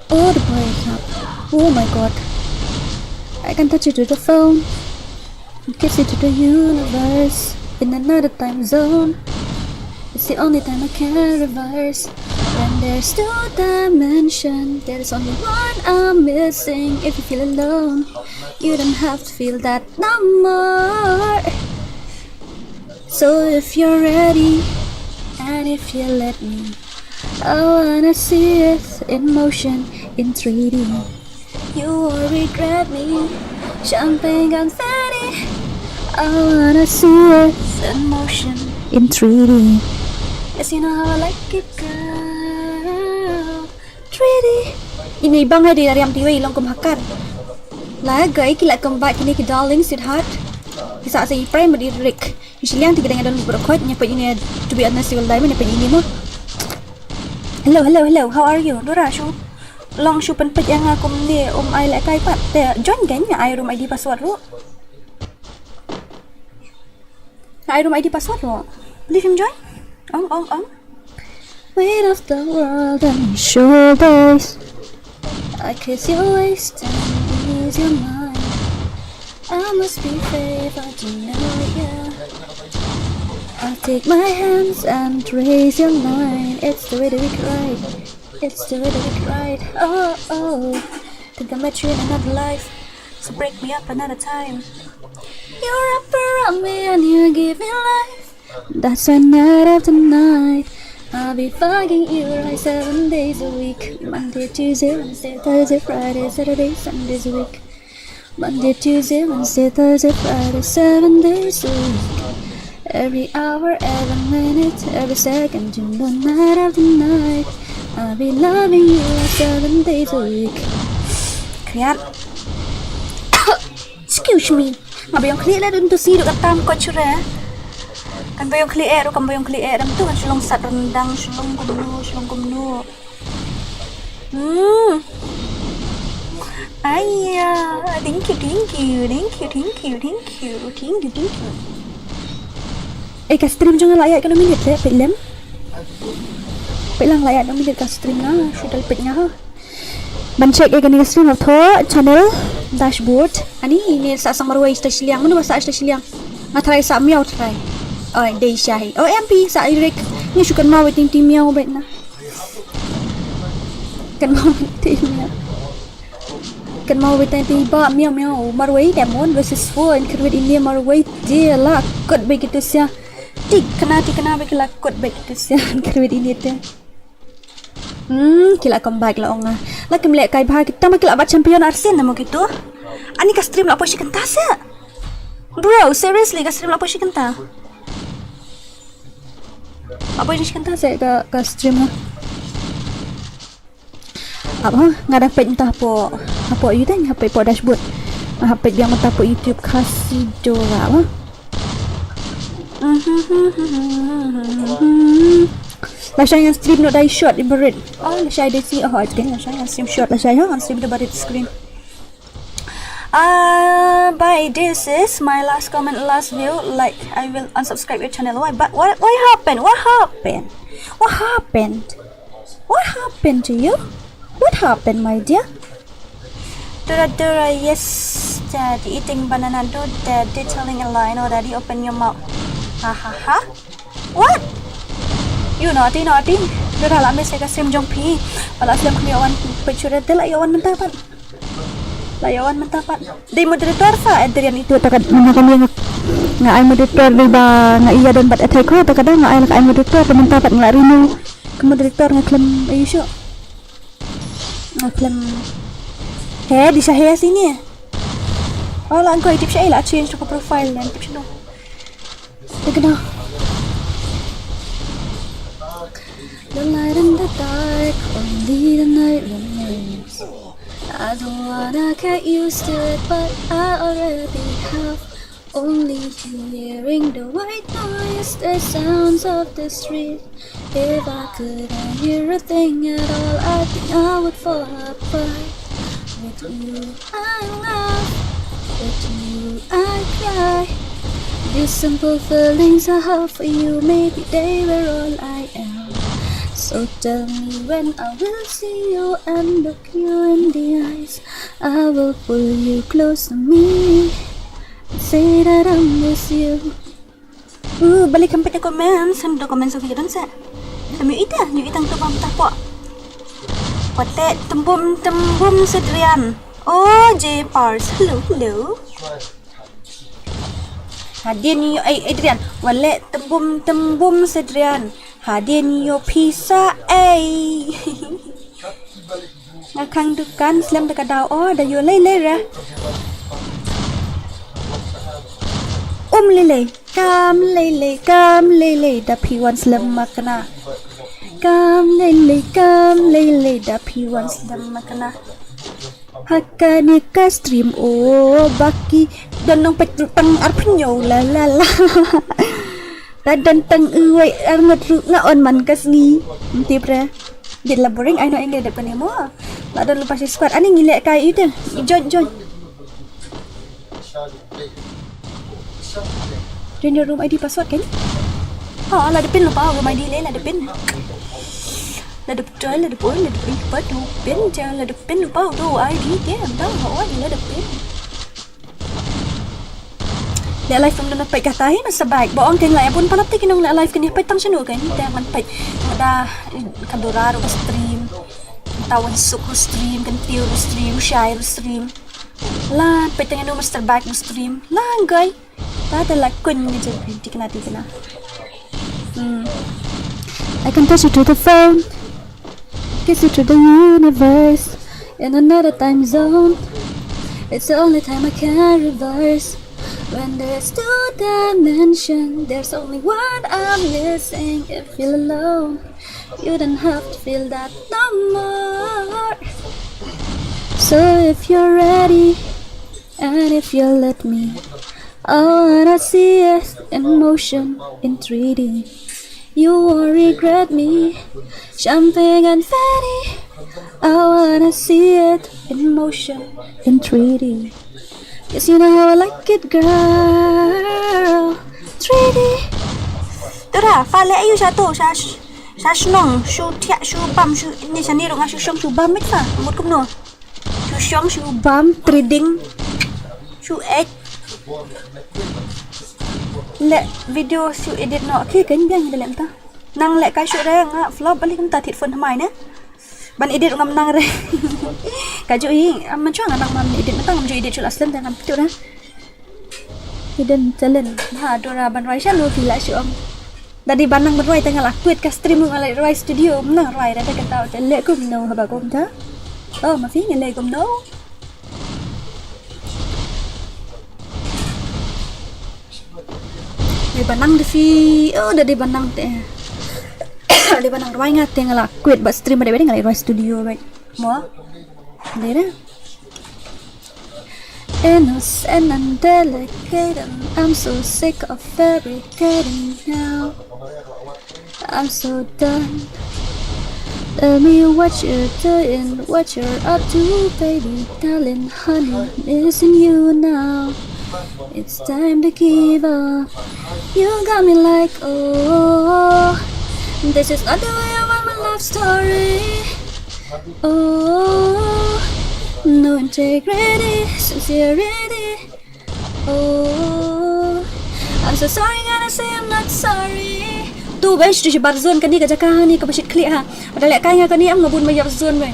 Oh, the boy is up. Oh my god. I can touch it with the phone. Kiss it to the universe. In another time zone. It's the only time I can reverse. When there's two dimension, there's only one I'm missing. If you feel alone, you don't have to feel that no more. So if you're ready, and if you let me, I wanna see it in motion in three D. You won't regret me, champagne confetti. I wanna see it in motion in three D. Yes, you know how I like it, girl. Three D. Ini bang ya di dari am tiwi long kum hakar. La gai ki la kembak kini ki darling sweetheart. Ki sa sa i prime di Rick. Ki shiliang ti ki dang don bro khot nya pa ini, to be honest, will diamond nya pa ini mo. Hello, hello, hello. How are you? Dora shu. Long shu pen pet yang aku ni um ai le kai pat. Te join kan ya ai room I D password ru. Ai room I D password ru. Beli film join? Ong, ong, ong. Weight of the world on your shoulders. I kiss your waist and ease your mind. I must be favored, you know it, yeah. I take my hands and raise your line. It's the way that we could ride. It's the way that we could ride. Oh, oh. Think I met you in another life. So break me up another time. You wrap around me and you give me life. That's why night after night, I'll be fucking you right seven days a week. Monday, Tuesday, Wednesday, Thursday, Friday, Saturday, seven days a week. Monday, Tuesday, Wednesday, Thursday, Friday, seven days a week. Every hour, every minute, every second, you know, night after night, I'll be loving you seven days a week. Kriat. Excuse me. Nga ba ïong khlieh leh dun tu si duk katam kot shure. Kan ba ïong khlieh eh, duk kan ba ïong khlieh eh dam tu kan shu long sat rendang, shu long kumno, shu long kumno. Hmm. Aiya, thank you, thank you, thank you, thank you, thank you, thank you, thank you. Eh, ka stream jong nga la ïaid katno minit leh, peit lem. Peit lang la ïaid katno minit ka stream nga, shu dal peit nga ha. Ban check ïa kane ka stream, thoh channel dashboard. Ani ne sa sang marwei sha shiliang, mano ba sa sha shiliang. Nga try sa miaw try. Oi, dei sha hi. Oh, M P sa Eric. Ni shu kan ma waiting team miaw bait na. Kan ma waiting team miaw. Kan ma waiting team ba miaw miaw. Marwei Diamond versus four in Kyrwit ini marwei dia la kot bait kitu sia. Tik kena tik kena bait la kot bait kitu sia in Kyrwit ini te. Hmm, ki la comeback la ong nga. La kim leh kai bha kita ma ki la bat champion arsien na mo kitu. Ani ka stream la poi shi kynta se. Bro, seriously ka stream la poi shi kynta. La poi shi kynta se ka, ka stream na. Apa nga dang peit mynta hapoh, hapoh yu dang hap peit hapoh dashboard. Nga hap peit biang mynta hapoh YouTube Khasi Dora apa. Lashai ngan stream noh da i short i barit. Oh, lashai dei shi, oh, again lashai ngan stream short, lashai ha ngan stream da barit screen. Ah, bye, this is my last comment, last view. Like, I will unsubscribe your channel. Why? But what? What happened? What happened? What happened? What happened to you? What happened, my dear? Dora Dora, yes, daddy eating banana, no, daddy telling a lie, no, daddy open your mouth. Ha ha ha. What? You naughty, naughty. Dora la miss ka stream jong phi. Ba la slem khmih wan picture de la ïoh wan mynta pat. La ïoh wan mynta pat. Dei moderator sa Adrian itu takat mana kami nga, nga ai moderator dei ba nga ïa don bad attack ko takat nga ai la ka ai moderator te mynta pat nga la renew. Ka moderator nga khlem ayu shu. Nga khlem. He, di sha he sini. Oh, la angkoi tip sha la change to profile dan tip sha. Take it off. The light in the dark, only the night remains. I don't wanna get used to it, but I already have. Only hearing the white noise, the sounds of the street. If I couldn't hear a thing at all, I think I would fall apart. You I laugh, with you I cry. These simple feelings I have for you, maybe they were all I am. So tell me when I will see you and look you in the eyes. I will pull you close to me and say that I miss you. Uh, balik kempit aku men, sen do komen so kita se. Kami ita, nyu itang tu bam tapo. Pate tembum tembum sedrian. Oh, J Pars. Hello, hello. Hadien ïoh, eh, Adrian. Wale tembum tembum sedrian. Hadien ïoh pisa, eh. Nga khang dukan slem da ka daw, oh, da ïoh lei lei re. Um lei lei, kam lei lei, kam lei lei, da phi wan slem ma kane. Kam lei lei, kam lei lei, da phi wan slem ma kane. Ha kane ka stream, oh, ba ki don nongpeit ruh tang arphew hynñiew, la la la. Ka don tang uwei arngut ruh nga on man ka sngi. Ym tip re. Dit la boring, ai no eng de dep kane mo. La don lypa shi squad. Ani ngi leh kai ite. Join, join. Join your room I D password kan? Ha, la da pin lypa, room I D leh la da pin. La da pin, la da pin, la da pin, pa tu pin, ja la da pin lypa, tu I D ke, ym dang ha, oh, la da pin. Leh live kum dang peit kata hi na sa bike. Ba ong kane leh bun palat te ki nong leh live kane peit tang shano kane te ngan peit. Nga da ka Dora ruh ka stream. Tawan suk ruh stream, kan tiu ruh stream, shai ruh stream. La peit tang ino Mister Bike ruh stream. La ngai. Ta te la kun ni je tikna tikna. Hmm. I can touch you to the phone. Kiss you to the universe in another time zone. It's the only time I can reverse. When there's two dimension, there's only one I'm missing. If you feel alone, you don't have to feel that no more. So if you're ready, and if you let me, I wanna see it in motion in three D. You won't regret me. Champagne and Fanny. I wanna see it in motion in three D. Cause you know how I like it, girl. Three D. Tura, fa le ayu sha to, sha sh-, sha shnong, shu thiah, shu bam, shu ni sha ni rung, shu shong, shu bam, mit fa, mut kumno. Shu shong, shu bam, trading, shu ek. Le video shu edit no, okay, kan biang de lem ta. Nang leh kai shu re nga flop balik kumta thied phone thymmai ne. Ban edit ngam nang re. Ka ju i, am, man shuwa nga nang mam edit, mynta ngam ju edit shu la slem te ngam pyntu re. Hidden talent. Ha, Dora ban rwai shano phi la shu ong. Da dei ban nang ban rwai te nga la quit ka stream nga la rwai studio, nang rwai re te ka tau te leh kumno haba kumta. Oh, ma phi ngi leh kumno. Dei ba nang da phi, oh, da dei ba nang te. Dei ba nang rwai nga te nga la quit ba stream ba dei ba dei nga la rwai studio ba. Mo? Dei re. Innocent and delicate, and I'm so sick of fabricating now. I'm so done. Tell me what you're doing, what you're up to, baby. Darling, honey, missing you now. It's time to give up. You got me like, oh, this is not the way I want my love story. Oh, no integrity, sincerity. Oh, I'm so sorry, gotta say I'm not sorry. Tu ba shu shi bar zone kani ka jaka hani ka ba shit klik ha. Ada leh kai nga kani am nga bun ba yap zone ba.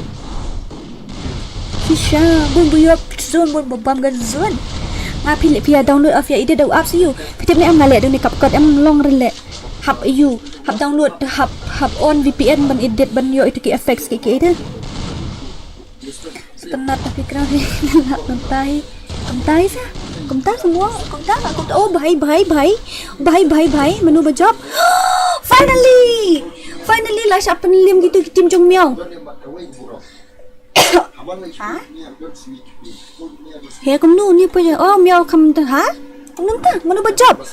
Shisha, bun ba yap zone, bun ba bam ka zone. Nga phi leh phi ïa download, phi ïa edit da u apps ïa u. Phi tip ne em nga leh da une CapCut em long re leh. Hap ïa u, hap download, hap, hap on V P N ban edit ban ïoh ïa tu ki effects ki ki edit. Spenat tapi kena hi. Kumtai. Kumtai sa. Kumtai semua. Kumtai, kumtai. Oh, bhai, bhai, bhai. Bhai, bhai, bhai. Mano ba jop? Finally! Finally, la shah pynliem kitu ki team jong Miaw. Ha? He, kumno ni pa ya? Oh, Miaw kam ta, ha? Kumno ta? Mano ba jop?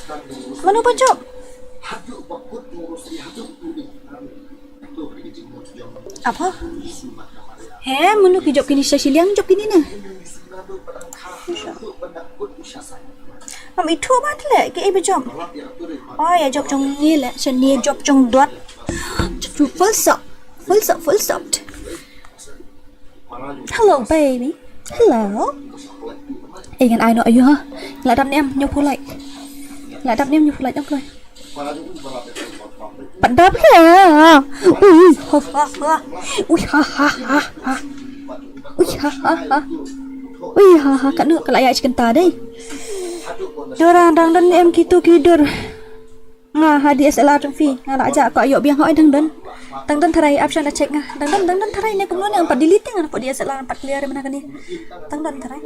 Mano ba jop? Apa? He, mano ki jop kine sha shiliang, jop kine ne. Am ithuh ba tle ki ei ba jop. Ai, ïa jop jong ngi le, sha ne jop jong dot. Full stop. Full stop, full stop. Hello, baby. Hello. Ei, ngan ai noh ayu ha. La dap ne em, ñiew pulai. La dap ne em, ñiew pulai, em kloi. Pat dap ke. Ui, ha ha ha. Ui, ha ha ha ha. Ui, ha ha ha. Ui, ha ha, ka nu ka la ïa chicken ta dei. Dora, dang don em kitu ki dur. Nga ha D S L R jong phi, nga la ja ko ayo biang hoi dang don. Dang don tharai, option da check nga. Dang don, dang don tharai ne kumno ne, pat delete nga na po D S L R pat clear mana kani. Dang don tharai.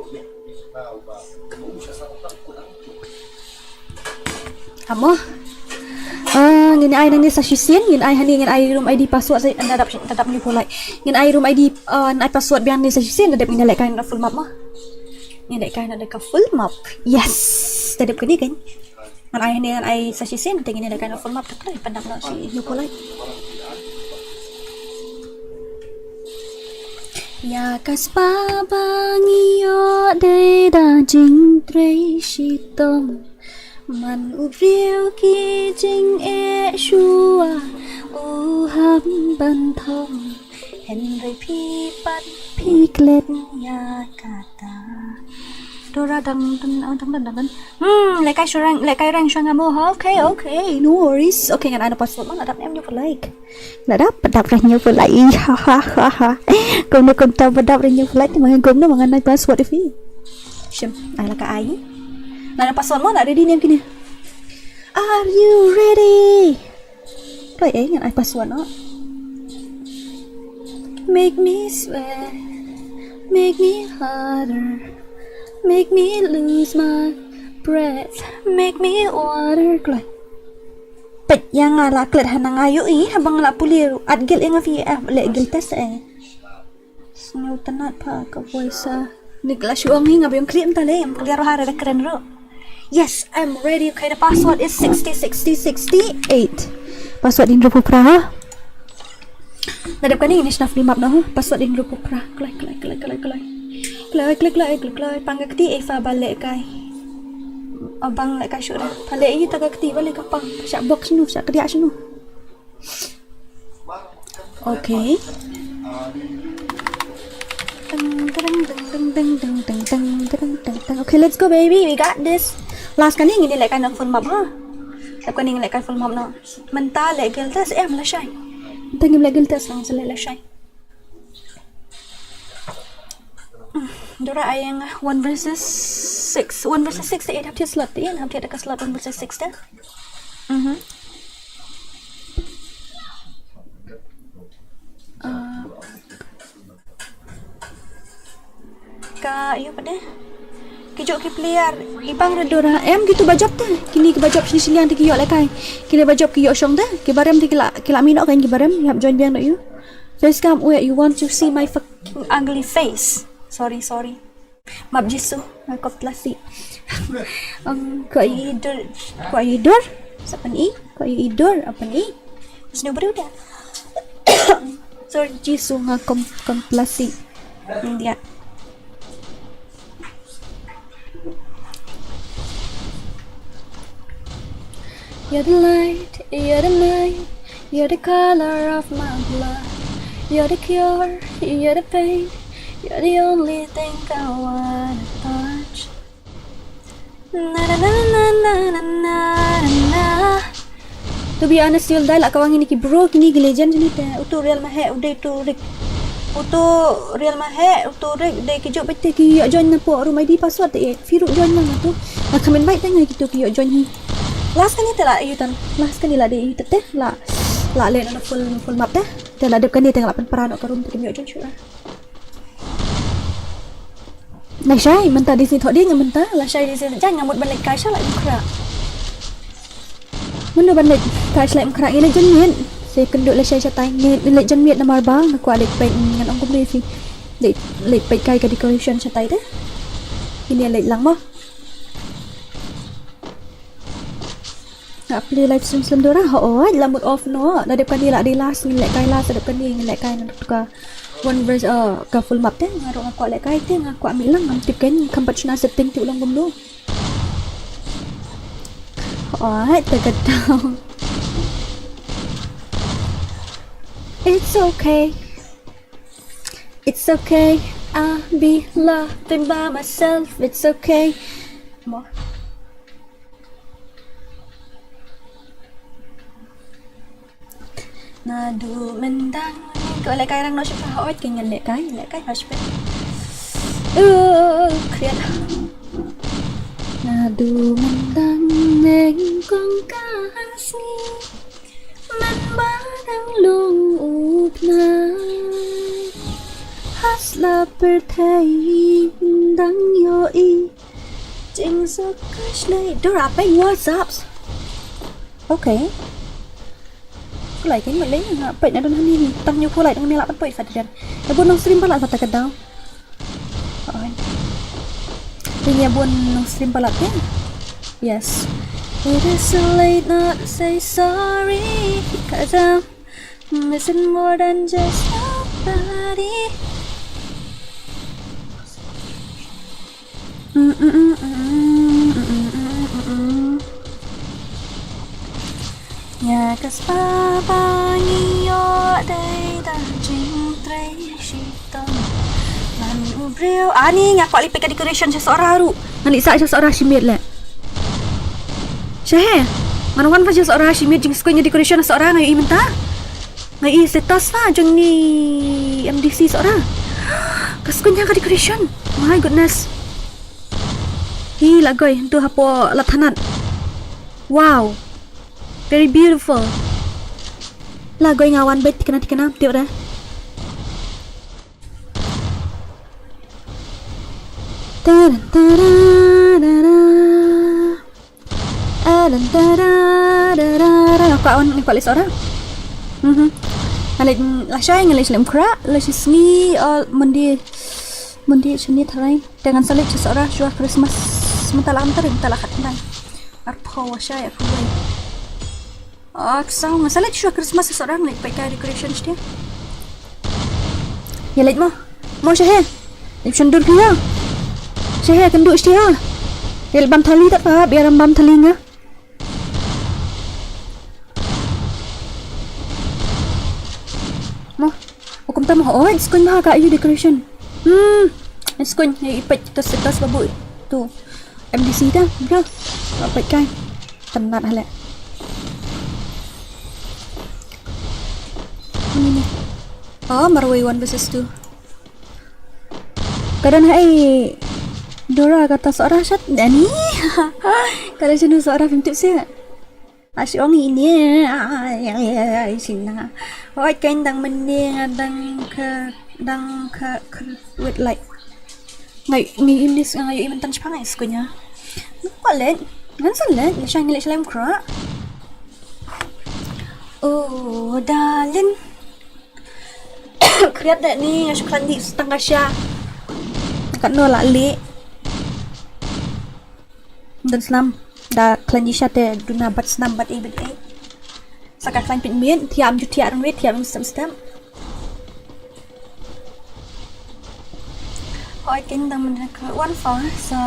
Amo. Ah, ngin ai nangne sa shisien, ngin ai hani, ngin ai room I D password sa, nadap, nadap ni pulai. Ngin ai room I D, ah, ngin ai password biang ni sa shisien, nadap ngin leh kai na full map mo. Ngin leh kai na ka full map. Yes. Nadap kani kan. Ngan ai hani, ngan ai sa shisien, te ngin leh kai na full map, te kloi, pan dap na shi ni pulai. Ïa ka spah ba ngi ïoh dei da jingtrei shitom. Man u briew ki jingeh shuwa u hap ban thom. Hynrei phi pat phi klet ïa kata. Dora dang dang dang dang dang. Hmm, leh kai shuwa, leh kai rang shuwa nga mo. Okay, okay, no worries. Okay, ngan ai na password mo, la dap ne em, ñiew pulai. La dap, dap rang ñiew pulai. Ha ha ha ha. Kumno kumta ba dap rang ñiew pulai, te ma nga kumno ma ngan ai password phi. Shim, ai la ka ai. Ngan ai password mo, la ready ne em kine. Are you ready? Kloi ei, ngan ai password noh. Make me sweat, make me harder, make me lose my breath, make me water. Kloi. Peit ïa nga la klet hana nga ïohi, haba nga la pule ruh, at guilt ïa nga phi, eh, leh guilt test eh. Sngewtynnat pha ka voice. Nik la shu ong hi nga biang krim ta le, em clear ha da kren ruh. Yes, I'm ready. Okay, the password is sixty sixty sixty-eight. Password in rupu pra ha. Nadap kani ini snaf ni map na ha. Password in rupu pra. Kloi, kloi, kloi, kloi, kloi. Kloi, kloi, kloi, kloi, kloi. Pang ka kti, eh, pha ba leh kai. Abang leh kai shuh da. Pha leh i ta ka kti, ba leh ka pang. Sha box nu, sha kdiah sha nu. Okay. Ding, ding, ding. Okay, let's go, baby. We got this. Last kani ngin leh kai na full map ha. Last kani ngin leh kai full map na. Mynta leh guilt test em lashai. Mynta ngim leh guilt test, ngan sa leh lashai. Dora, ai ïa nga one versus six. One versus six te, eh, hap thied slot te, eh, hap thied ka slot one versus six te. Mhm. Ah. Ka ïoh pat de. Ki jop ki player, i pang re Dora. Em kitu ba jop te. Kini ki ba jop shini shiliang te ki ïoh leh kai. Kini ba jop ki ïoh shong te. Ki ba rem te ki la, ki la mih noh kan ki ba rem. Ïap join biang noh ïoh. Facecam, wait, you want to see my fucking ugly face? Sorry, sorry. Map Jisu, nga kop tlasi. Um, ko i dur, ko i dur, sa pyni, ko i dur, apa ni? Snu beru dia. Sorry, Jisu, nga kom, kom tlasi. Dia. You're the light, you're the night, you're the color of my blood. You're the cure, you're the pain, you're the only thing I wanna touch. Na, na, na. To be honest, ïoh dei la ka wang ini ki bro, kini ki legend ni te. Utu real ma he, u dei tu rik. Utu real ma he, utu rik, dei ki jop bete ki ïoh join na po room I D password te. Firu join na tu. Na comment baik te ngai kitu ki ïoh join hi. Last kani te la ïoh tan. Last kani la dei ïoh te la. La le na full, full map te. Te la dep kani te la pynpra noh ka room te ki ïoh join shuwa. Lashai, mynta dei sni thoh ding mynta, lashai dei sni jan nga mut ban leit kai sha la im khra. Mynta ban leit kai sha la im khra, ngi leit jan miet. Se kynduh lashai shatai, ngi leit jan miet namar ba nga kwah leit peit, ngan ong kumne phi. Leit, leit peit kai ka decoration shatai te. Ini leit lang mo. Nga play live stream slem Dora, ho, oh, la mut off noh. La dep kani la dei last, ngin leh kai last, la dep kani ngin leh kai na ka One verse, uh, ka full map te nga ruh nga kwah lehkai te nga kwah mih lang, ngam tip kein, kam pat shna setting te u long kumno. Alright, te ka down. It's okay. It's okay. I'll be laughing by myself. It's okay. Mo. Naduh myndang. Ko lehkai rang no shi ka hoi, ke ngan lehkai, lehkai hoi shi. Uh, kriat. Naduh myndang nyngkong ka sngi. Mynba dang long u bnai, ha sla pyrthei dang ïohi. Jingsoh ka shlei. Dora, peit WhatsApp. Okay. Kulai kein, malei nga peit na don hani. Tang nyu kulai dang ni la pat poi sa dian. Ïa bun nong stream palat sa ta ka daw. Oi. Te ïa bun nong stream palat ya. Yes. It is so late not to say sorry, 'cause I'm missing more than just nobody. Mm, mm, mm. Ïa ka spah ba ngi ïoh dei da jingtrei shitom. Ngan u briew. Ani nga kwah lipit ka decoration sha Sohra ruh. Ngan leit sah sha Sohra shi miet leh. Sha he. Ngan wan ba sha Sohra shi miet, jingskuin ïa decoration Sohra nga ïohi mynta. Nga ïohi status ba jong ni M D C Sohra. Ka skuin ïa ka decoration. My goodness. Hi, la goi, tu hapoh la thanat. Wow. Very beautiful. La goi, nga wan beit tikna tikna, tip re. Taran, taran, taran. Adan, taran, taran. Nga kwah wan, nga kwah leit Sohra. Mhm. Nga leit, mm, lashai nga leit sha Laitumkhrah, lashai sngi, uh, Monday, Monday shane tharai. Te ngan sa leit sha Sohra shuwa Christmas. Mynta la khatnai, mynta la khatnai. Arphew, shai arphew. Ah, ka saw, ngan sa leit shuwa Christmas sha Sohra, ngan leit peit ka decoration shatei. Ïa leit mo. Mo sha he. Leit shon dur phi ha. Sha he, kynduh shatei ha. Ïa leit bam thali tat pa, biar bam thali nga. Mo. O kumta mo, oh, ïa skuin bha ka ïa decoration. Hmm. Ïa skuin, ïa i peit tu status ba bun tu. M D C ta, bro. Ba peit kai. Tynat ha leh. Ni ni. Oh, marwei one versus two. Ka don ha ei Dora kata Sohra shat. Dani. Ka don shano Sohra, phim tip seh. Ash ong ini. Ai, ai, ai, ai, sina. Oi, kein dang mynne nga dang ka, dang ka, ka, wait, like. Ngai, ngi ini s-, ngai, i mynta shipang ngai skuin ïa. Ngan leit, ngan sa leit, leit sha ngi leit sha Laitumkhrah. Oh, darling. Kriat da ni, nga shu khlaiñ dih tang ka sha. Katno la leh. Don snam. Da khlaiñ dih sha te duna bad snam bad ei bad ei. Sa ka khlaiñ pynmih, thiah ym ju thiah ruh, thiah ym step step. Hoi, kein dang mynta ka wan fa sa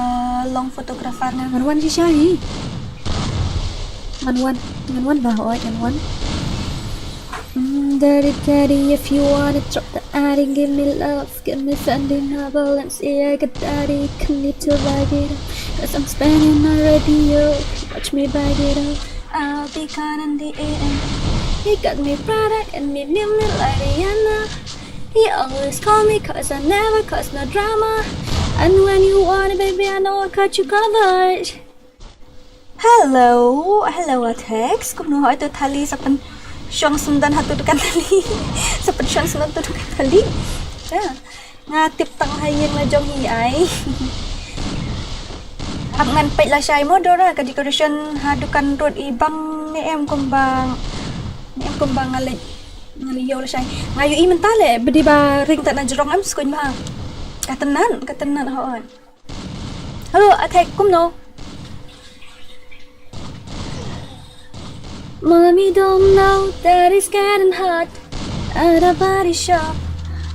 long photographer nga, ngan wan shisha hi. Ngan wan, ngan wan ba, hoi, ngan wan. Mm, daddy, daddy, if you wanna drop the addy, give me love, give me Fendi, Balenciaga, daddy, can you to bag it up? 'Cause I'm spending already, yo, watch me bag it up. I'll be gone in the A M. He got me Prada and me, me, me, like Rihanna. He always call me 'cause I never cause no drama. And when you want it, baby, I know I got you covered. Hello, hello, Atex. Kumno, hoi tu thali sa pynshong syndon ha tu dukan thali. Sa pynshong syndon tu dukan thali. Ya. Nga tip tang ha ïing la jong hi ai. Ap ngan peit lashai mo Dora, ka decoration ha dukan rud i bang ne em kumba, ne em kumba nga leit, nga leit ïoh lashai. Nga ïohi mynta leh, bad i ba ring ta na jrong em skuin bha. Ka tynat, ka tynat, hoi. Hello, Atex, kumno? Mommy don't know that it's getting hot at a body shop.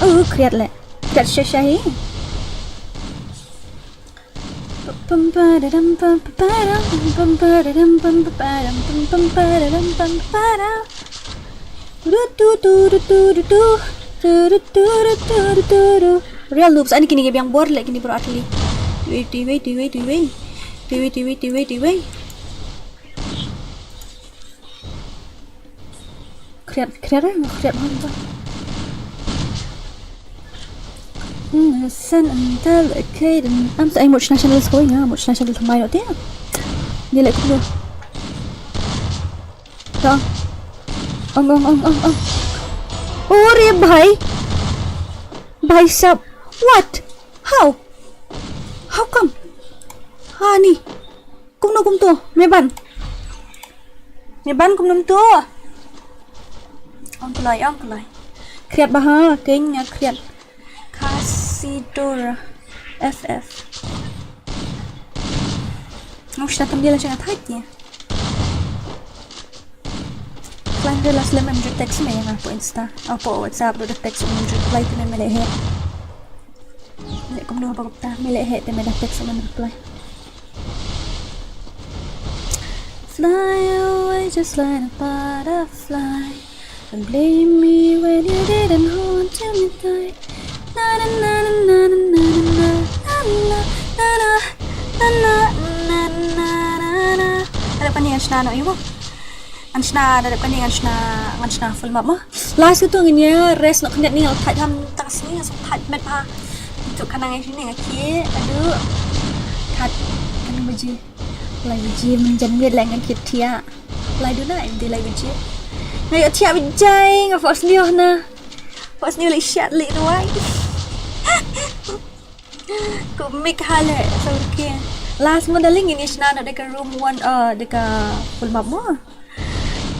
Oh, khriat leh. Khriat sha sha hi. Real noobs, ani kine ki biang bor leh kine bro atli. Wait, wait, wait, wait, wait, wait. Wait, wait, wait, wait, wait, wait. Khriat, khriat, eh, khriat hangta. Hmm, sen antel, okay, then. Am sa ai mo channel, channel ko nga, mo channel, channel thamai no tia. Ngi leh kumno? Tang. Ong, ong, ong, ong, ong. Ore bhai. Bhai sab. What? How? How come? Hani. Kumno kumto? Me ban. Me ban kumno kumto? Ong kloi, ong kloi. Khriat bha ha, keiñ nga khriat. Khasidor F F. Ngam shna tam dia la shna thait ïa. Plan de la slem em ju text me nga hapoh Insta. Hapoh WhatsApp de text em ju reply te me me leh heh. Leh kumno ba kumta me leh heh te me da text em reply. Fly away just like a butterfly. Don't blame me when you didn't hold me tight. Na na na na na na na na na na na na na na na na na. Ada pani ngan shna noh ïa mo. Ngan shna, ada pani ngan shna, ngan shna full map mo. Last tu ngin ïa rest noh khyndiat, ni ngan thait ham tang sngi, ngan thait met bha. Tu kan nang ïa sini ngan ki. Aduh. Kat kan baji. Lai baji mynjan miet leh ngan ki thiah. Lai duna em dei lai baji. Nga ïoh thiah bajai, nga phohsniew na. Phohsniew leh shat leh ruwai. Kumne ha leh, so okay. Last mo darling, ngin ïa shna noh da ka room one, uh, da ka full map mo.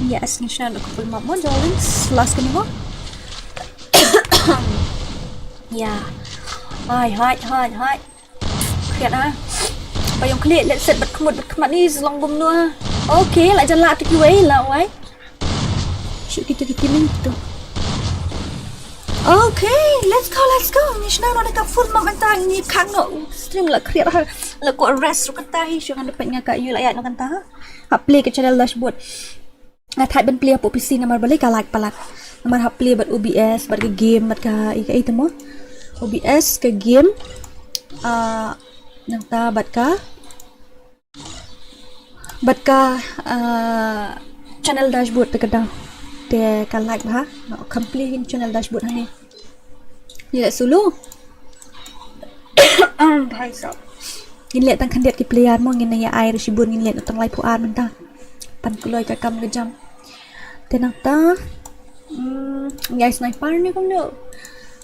Yes, ngin shna noh da ka full map mo darling. Last kane mo. Yeah. Hai, hai, hai, hai. Khriat ha. Ba ïong khlieh, let's set bad khmut bad khmat ni, long kumno ha. Okay, la jan la tu kiwei la wai. Shu kitu kitu ni tu. Okay, let's go, let's go. Ngi shna noh da ka full map mynta, ngi khang noh. Stream la khriat ha. La ko rest ruh kata hi, shu ngan da peit nga ka ïoh la ïaid noh kata ha. Ha play ka channel dashboard. Nga thait ban play hapoh P C namar balei ka lag palat. Namar hap play bad O B S, bad ka game, bad ka, i ka, i te mo. O B S, ka game. Ah, nangta bad ka, bad ka, ah, channel dashboard te ka dang. Te ka lag bha. Nga kham play ïa ka channel dashboard hangne. Ngi leh solo. Bhai sab. Ngin leh tang khyndiat ki player mo, ngin ïa ai ruh shibun, ngin leh tang laiphew ar mynta. Pan kloi ka kam ka jam. Te nangta. Hmm, ngi ai sniper ne kumno?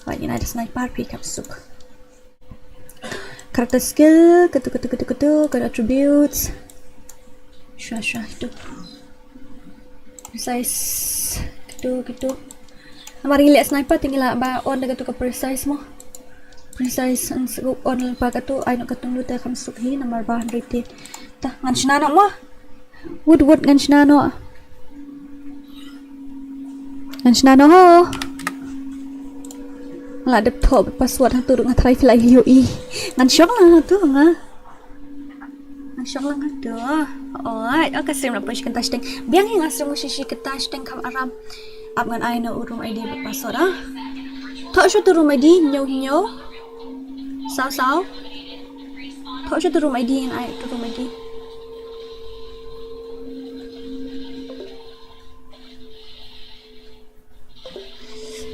Ba ngin ai da sniper phi kam suk. Character skill, katu, katu, katu, katu, katu attributes. Shwa, shwa, tu. Precise. Katu, katu. Namar ngi leh sniper te ngi lah ba on da katu ka precise mo. Precise, yn suk on lypa katu, ai noh katu lut te kham suk hi namar ba hundred te. Ta, ngan shna noh mo. Wut wut ngan shna noh. Ngan shna noh ho. Nga la dep thoh password hangtu ruh nga tharai phi la ïohi. Ngan shong lang hangtu nga. Ngan shong lang hangtu. Oi, okay, stream la poi shi kynta shiteng. Biang hi nga stream shi shi kynta shiteng kham aram. Ap ngan ai noh u room I D bad password ah. Thoh shuh tu room I D, hynñiew hynñiew. Saw saw. Thoh shuh tu room I D, ngan ai tu room I D.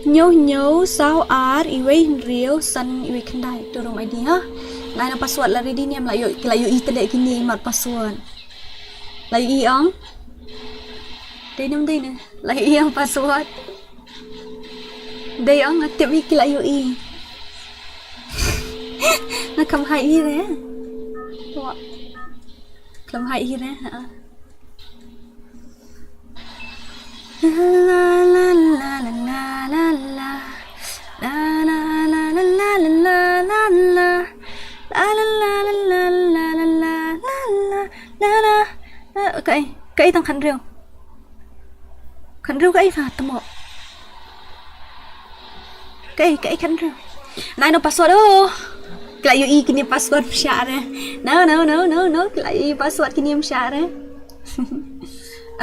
Hynñiew hynñiew saw ar iwei hynriew san iwei khyndai, tu room I D ha. Nai na password la ready ne em, la ïoh, la ïohi te leh kine i mat password. La ïohi ong. Dei ne em dei ne. La ïohi ong password. Dei ong, nga tip hi ki la ïohi. Nga kham hide hi re. Wa. Kham hide hi re. Ha. La la la la la la la. La la la la la la la la. La la la la la la la la la la. La la. Kaei, kaei tang khathynriew. Khathynriew kaei pha tamo. Kaei, kaei khathynriew. Nai no password oh. Ki la ïohi kine password pyrshah re. No, no, no, no, no. Ki la ïohi password kine pyrshah re.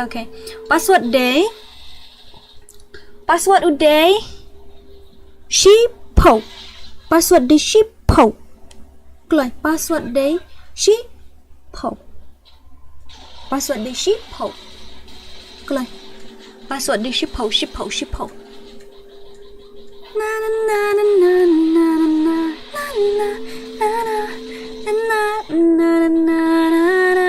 Okay. Password dei. Password u dei shiphew. Password dei shiphew. Kloi, password dei shiphew. Password dei shiphew. Kloi. Password dei shiphew, shiphew, shiphew. Na na na na na na na na na na na na na na na na.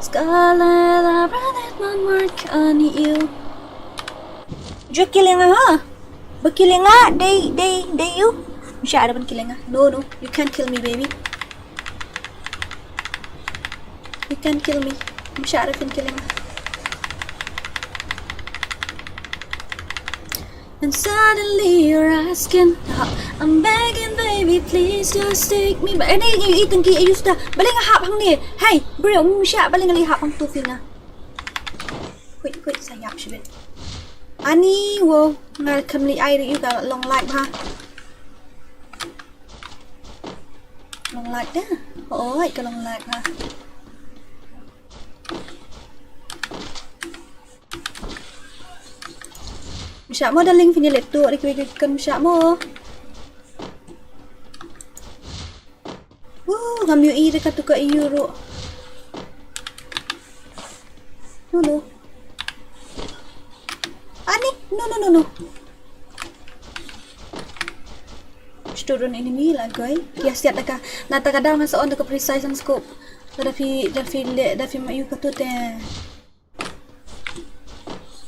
Scarlet, I'd rather my mark on you. Jua killing ha. Ba killing dei, dei, dei you. Sha ada ban killing. No, no, you can't kill me, baby. You can't kill me. Sha ada ban killing. And suddenly you're asking, I'm begging, baby, please just take me. Ba, eh, ni, ni, iteng ki, ayusta. Balei nga hap hangne. Hey, bro, mm, sha, balei nga li hap hang tu fina. Wait, wait, sa yap shibit. Ani, wo, nga kam li ai ri yu ka long like ha. Long like da. Oh, ai ka long like ha. Shah mo darling, phin ïa leh tuh da kiwei ki gun, shah mo. Uh, ngam ïohi da katu ka ïew ruh. No, no. Ani, no, no, no, no. Shto ruh enemy la goi. Ïa siat da ka. Na ta ka daw nga sa on da ka precise scope. Da phi, da phi leh, da phi ma ïoh katu te.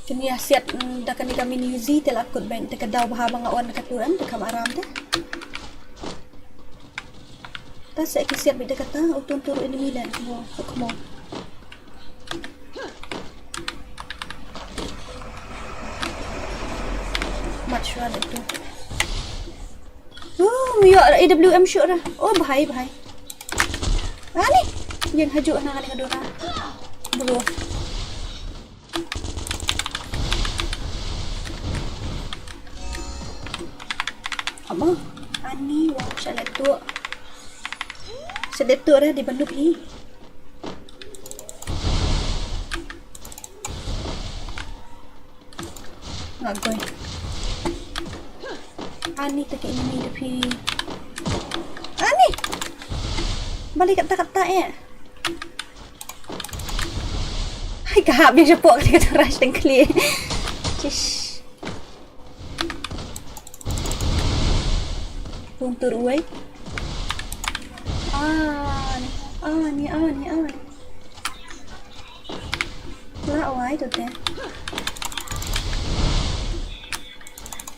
Kane ïa siat, mm, da kane ka mini Uzi te la kut beiñ, te ka daw bha ba nga on da katu em, te kham aram te. Ta seh ki siat beit da kata, u tun tur enemy leh, wow, u khmo. Mat shuwa leh tu. Uh, ym ïoh A W M shuh ra. Oh, bhai, bhai. Ani, ïeng hajuh na kane ka dura. Bro. Amo, ani, wow, sha leh tuh. Sha leh tuh ra di ban dup hi. Nga goi. Ani, ta ki enemy da phi. Ani. Balei katta katta eh. Hai, ka hap ïa shapoh ka, ka rush tang khlieh. Chish. Pun tur uwei. Ani, ani, ani, ani. La wai tu te.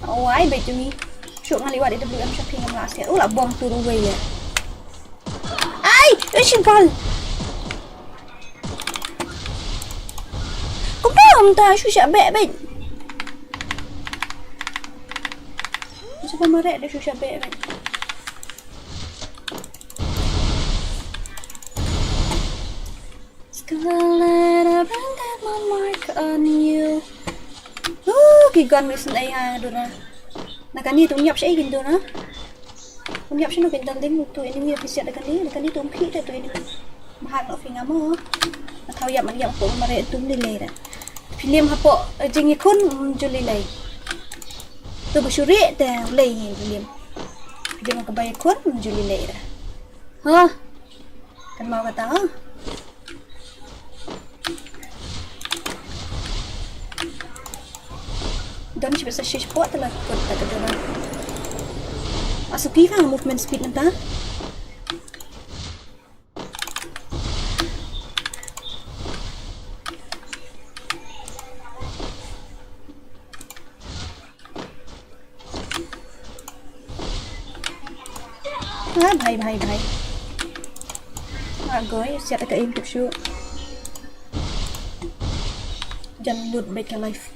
La wai beit jong ngi. Shuh nga leh wad A W M sha phi ngam lah siat. U la bom tur uwei ïa. Ai, ai shi bal. Kumba um ta shu shah beh beh. Shu ba mareh da shu shah beh beh. Scarlet, I branded my mark on you. Uh, ki gun ris nai ha dura. Na kani tu nyap shai kin dura. Ym ïap shano kein darling, tu enemy phi siat da kane, da kane tu ym khih da tu enemy. Mahak noh phi nga mo. Nga thaw ïap man ïap hapoh ka mareh tu ym lei lei da. Phi lem hapoh, eh, jingïakhun, mm, ju lei lei. Tu ba shu rieh te u lei hi phi lem. Phi lem ha kaba ïakhun, mm, ju lei lei da. Ha. Kan mau kata ha. Don shi basa shi spot la kut ta ka dona. Asuki ka movement speed nanta. Ah, bhai, bhai, bhai. Ah, goi, siat ka aim tip shu. Jan lut beit ka life.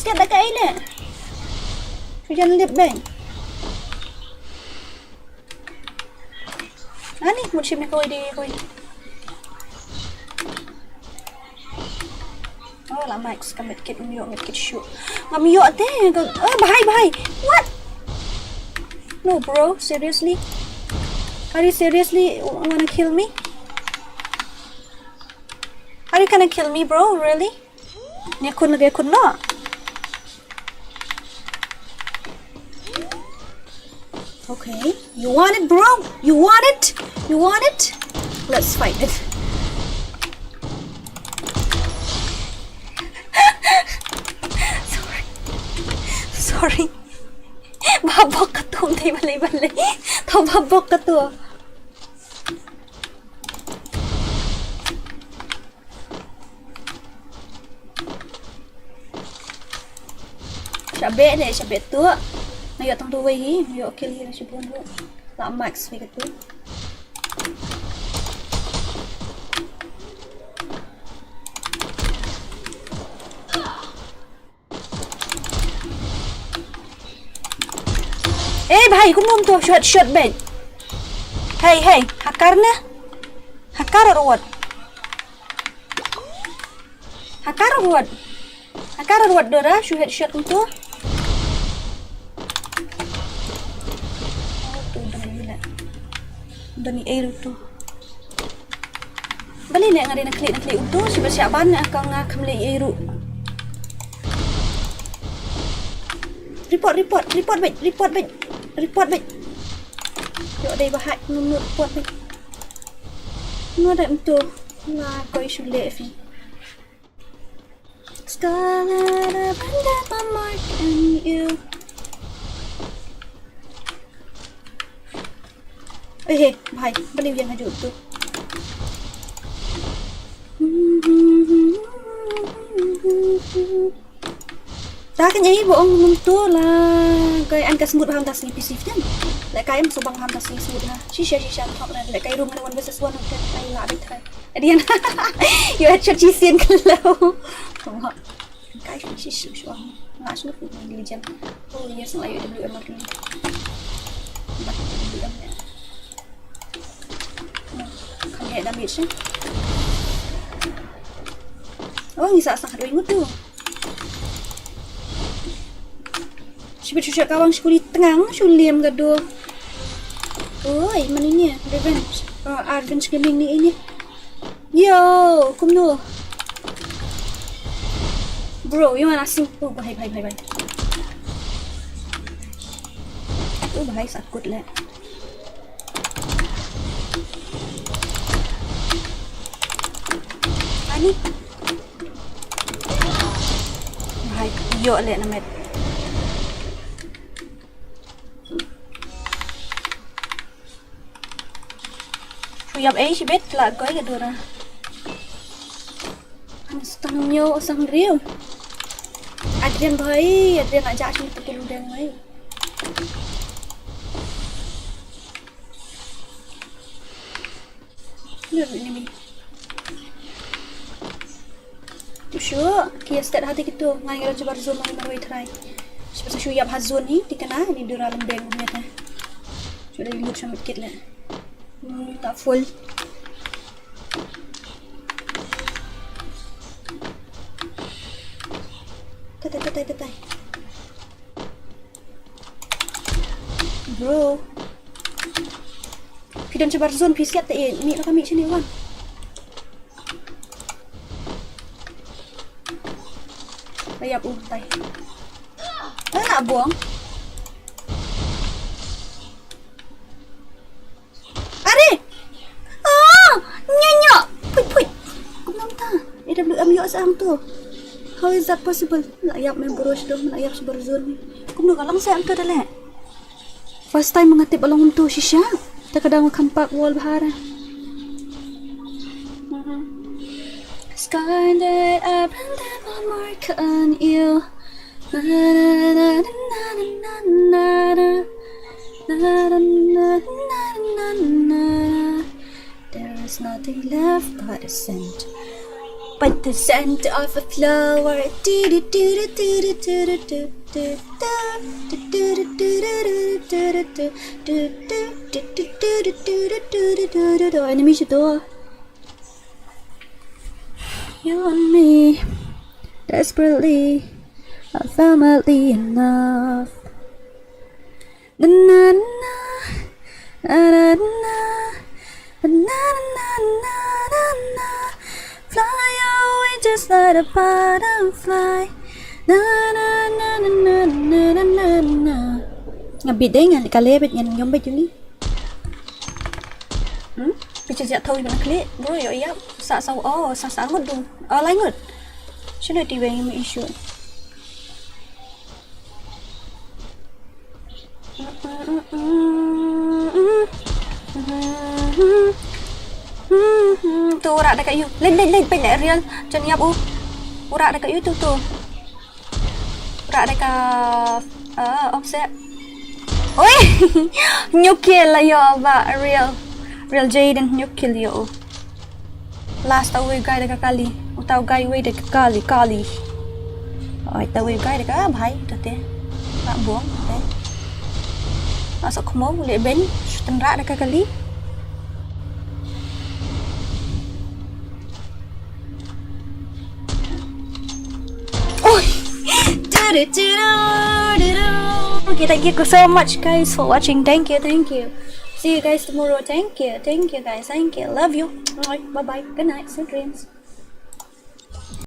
Siat da ka aim ne. Shu jan lut beit. Ani, mut shim ne kawei de kawei. Oh, la Max, ka medkit, ngam ïoh medkit shuh. Ngam ïoh te, ka, oh, bhai, bhai. What? No, bro, seriously? Are you seriously wanna kill me? Are you gonna kill me, bro? Really? Ni khun lagi khun no. Okay. You want it, bro? You want it? You want it? Let's fight it. Sorry. Sorry. Babok ka tum dei balei balei. Thaw babok ka tum. Sha beh ne, sha beh tu. Nga ïoh tang tu wei hi, nga ïoh kill hi na shibun tu. La Max wei ka tu. Eh, bhai, kumno to shot, shot beit. Hey, hey, hakar ne? Hakar ruat. Hakar ruat. Hakar ruat dora, shu headshot nto. Oh, tu dah gila. Dah ni air tu. Balei ne nga dei na khlieh na khlieh uto, shi ba shah ban ne ka nga kham leh ei ruh. Report, report, report beit, report beit, report beit. Ïoh dei ba hack, ngam report beit. Nga dei uto, nga koi shu leh phi. Scarlet, I abandon my mark on you. Eh, hey, bhai, balei u ïeng ha juh tu? Ta ka nyai ba ong num tu la. Kai an ka smut ba ham ta sngi P C fifteen. Le kai em subang ham ta sngi smut na. Shisha, shisha, thok na. Le kai room na one versus one, okay. Ai la bit kai. Adian. Yo headshot chi sien kalau. Kai shi shi shuwa. Nga shu fu ni lijan. Oh yes, nga yu W M ar ni. Ba W M ya. Kan ya damage sih. Oh, ni sa sa kadu ingut tu. Shi bit shu shu kawang shi kuli tengah shu liam kadu. Oi, mana ni? Revenge. Uh, Revenge Gaming ni ini. Yo, kumno? Bro, you wanna sing? Oh, bhai, bhai, bhai, bhai. Oh, bhai, sakut le. Ani. Bhai, yo le namet. Shu ïap ei shibit la goi ka dura. Ang stang nyo sang riu. Adrian bhai, Adrian ajak sini pergi ludeng bhai. Dur enemy. Tu shu, ki stat hati kitu, ngai ngai jabar zone mai marwai try. Shu shu ïap ha zone ni, tikana ni dura lembeng kumne ta. Shu da loot shamit kit le. Hmm, ta full. Tatai, tatai, tatai. Bro. Phi don jabar zone phi siat te eh. Mih la ka mih sini wan. Bayap u tai. Lah buang. Are! Ah! Nya nya! Pui pui! Kumno ta? A W M ïoh sa ang tu. How is that possible? La ïap me bro sdom, la ïap jabar zone ni. Kumno ka lang sa ang tu da le? First time nga tip ba long tu shisha. Ta ka dang kham pak wall bahar. Sky that I branded my mark on you. There is nothing left but the scent. But the scent of a flower. Enemy situ. You and me, desperately, are madly enough. Na, na, na, na, na, na. Fly away just like a butterfly. Na, na, na. Nga bit dei ngan ka lebet ngan nyom bet juni. Hmm? Bicha jat thawi ban klik, bro, yo iya. Sa sa, oh, sa sa ngut dung. Oh, lai ngut. Shino ti weng issue. Tu rak dekat you. Lain, lain, lain, peit real. Jan ïap u. Rak dekat you tu, tu. Rak dekat, ah, offset. Oi! Nyukil la yo ba real. Real Jaden nyukil yo. Last ta wei guy da ka kali. Uta guy wei da ka kali, kali. Oi, ta wei guy da ka bhai, ta te. Ka bong, te. Ka sok khmo, le ben, shuten rak da ka kali. Oi. Okay, thank you so much guys for watching. Thank you, thank you. See you guys tomorrow. Thank you. Thank you, guys. Thank you. Love you. Bye bye. Good night. Sweet dreams.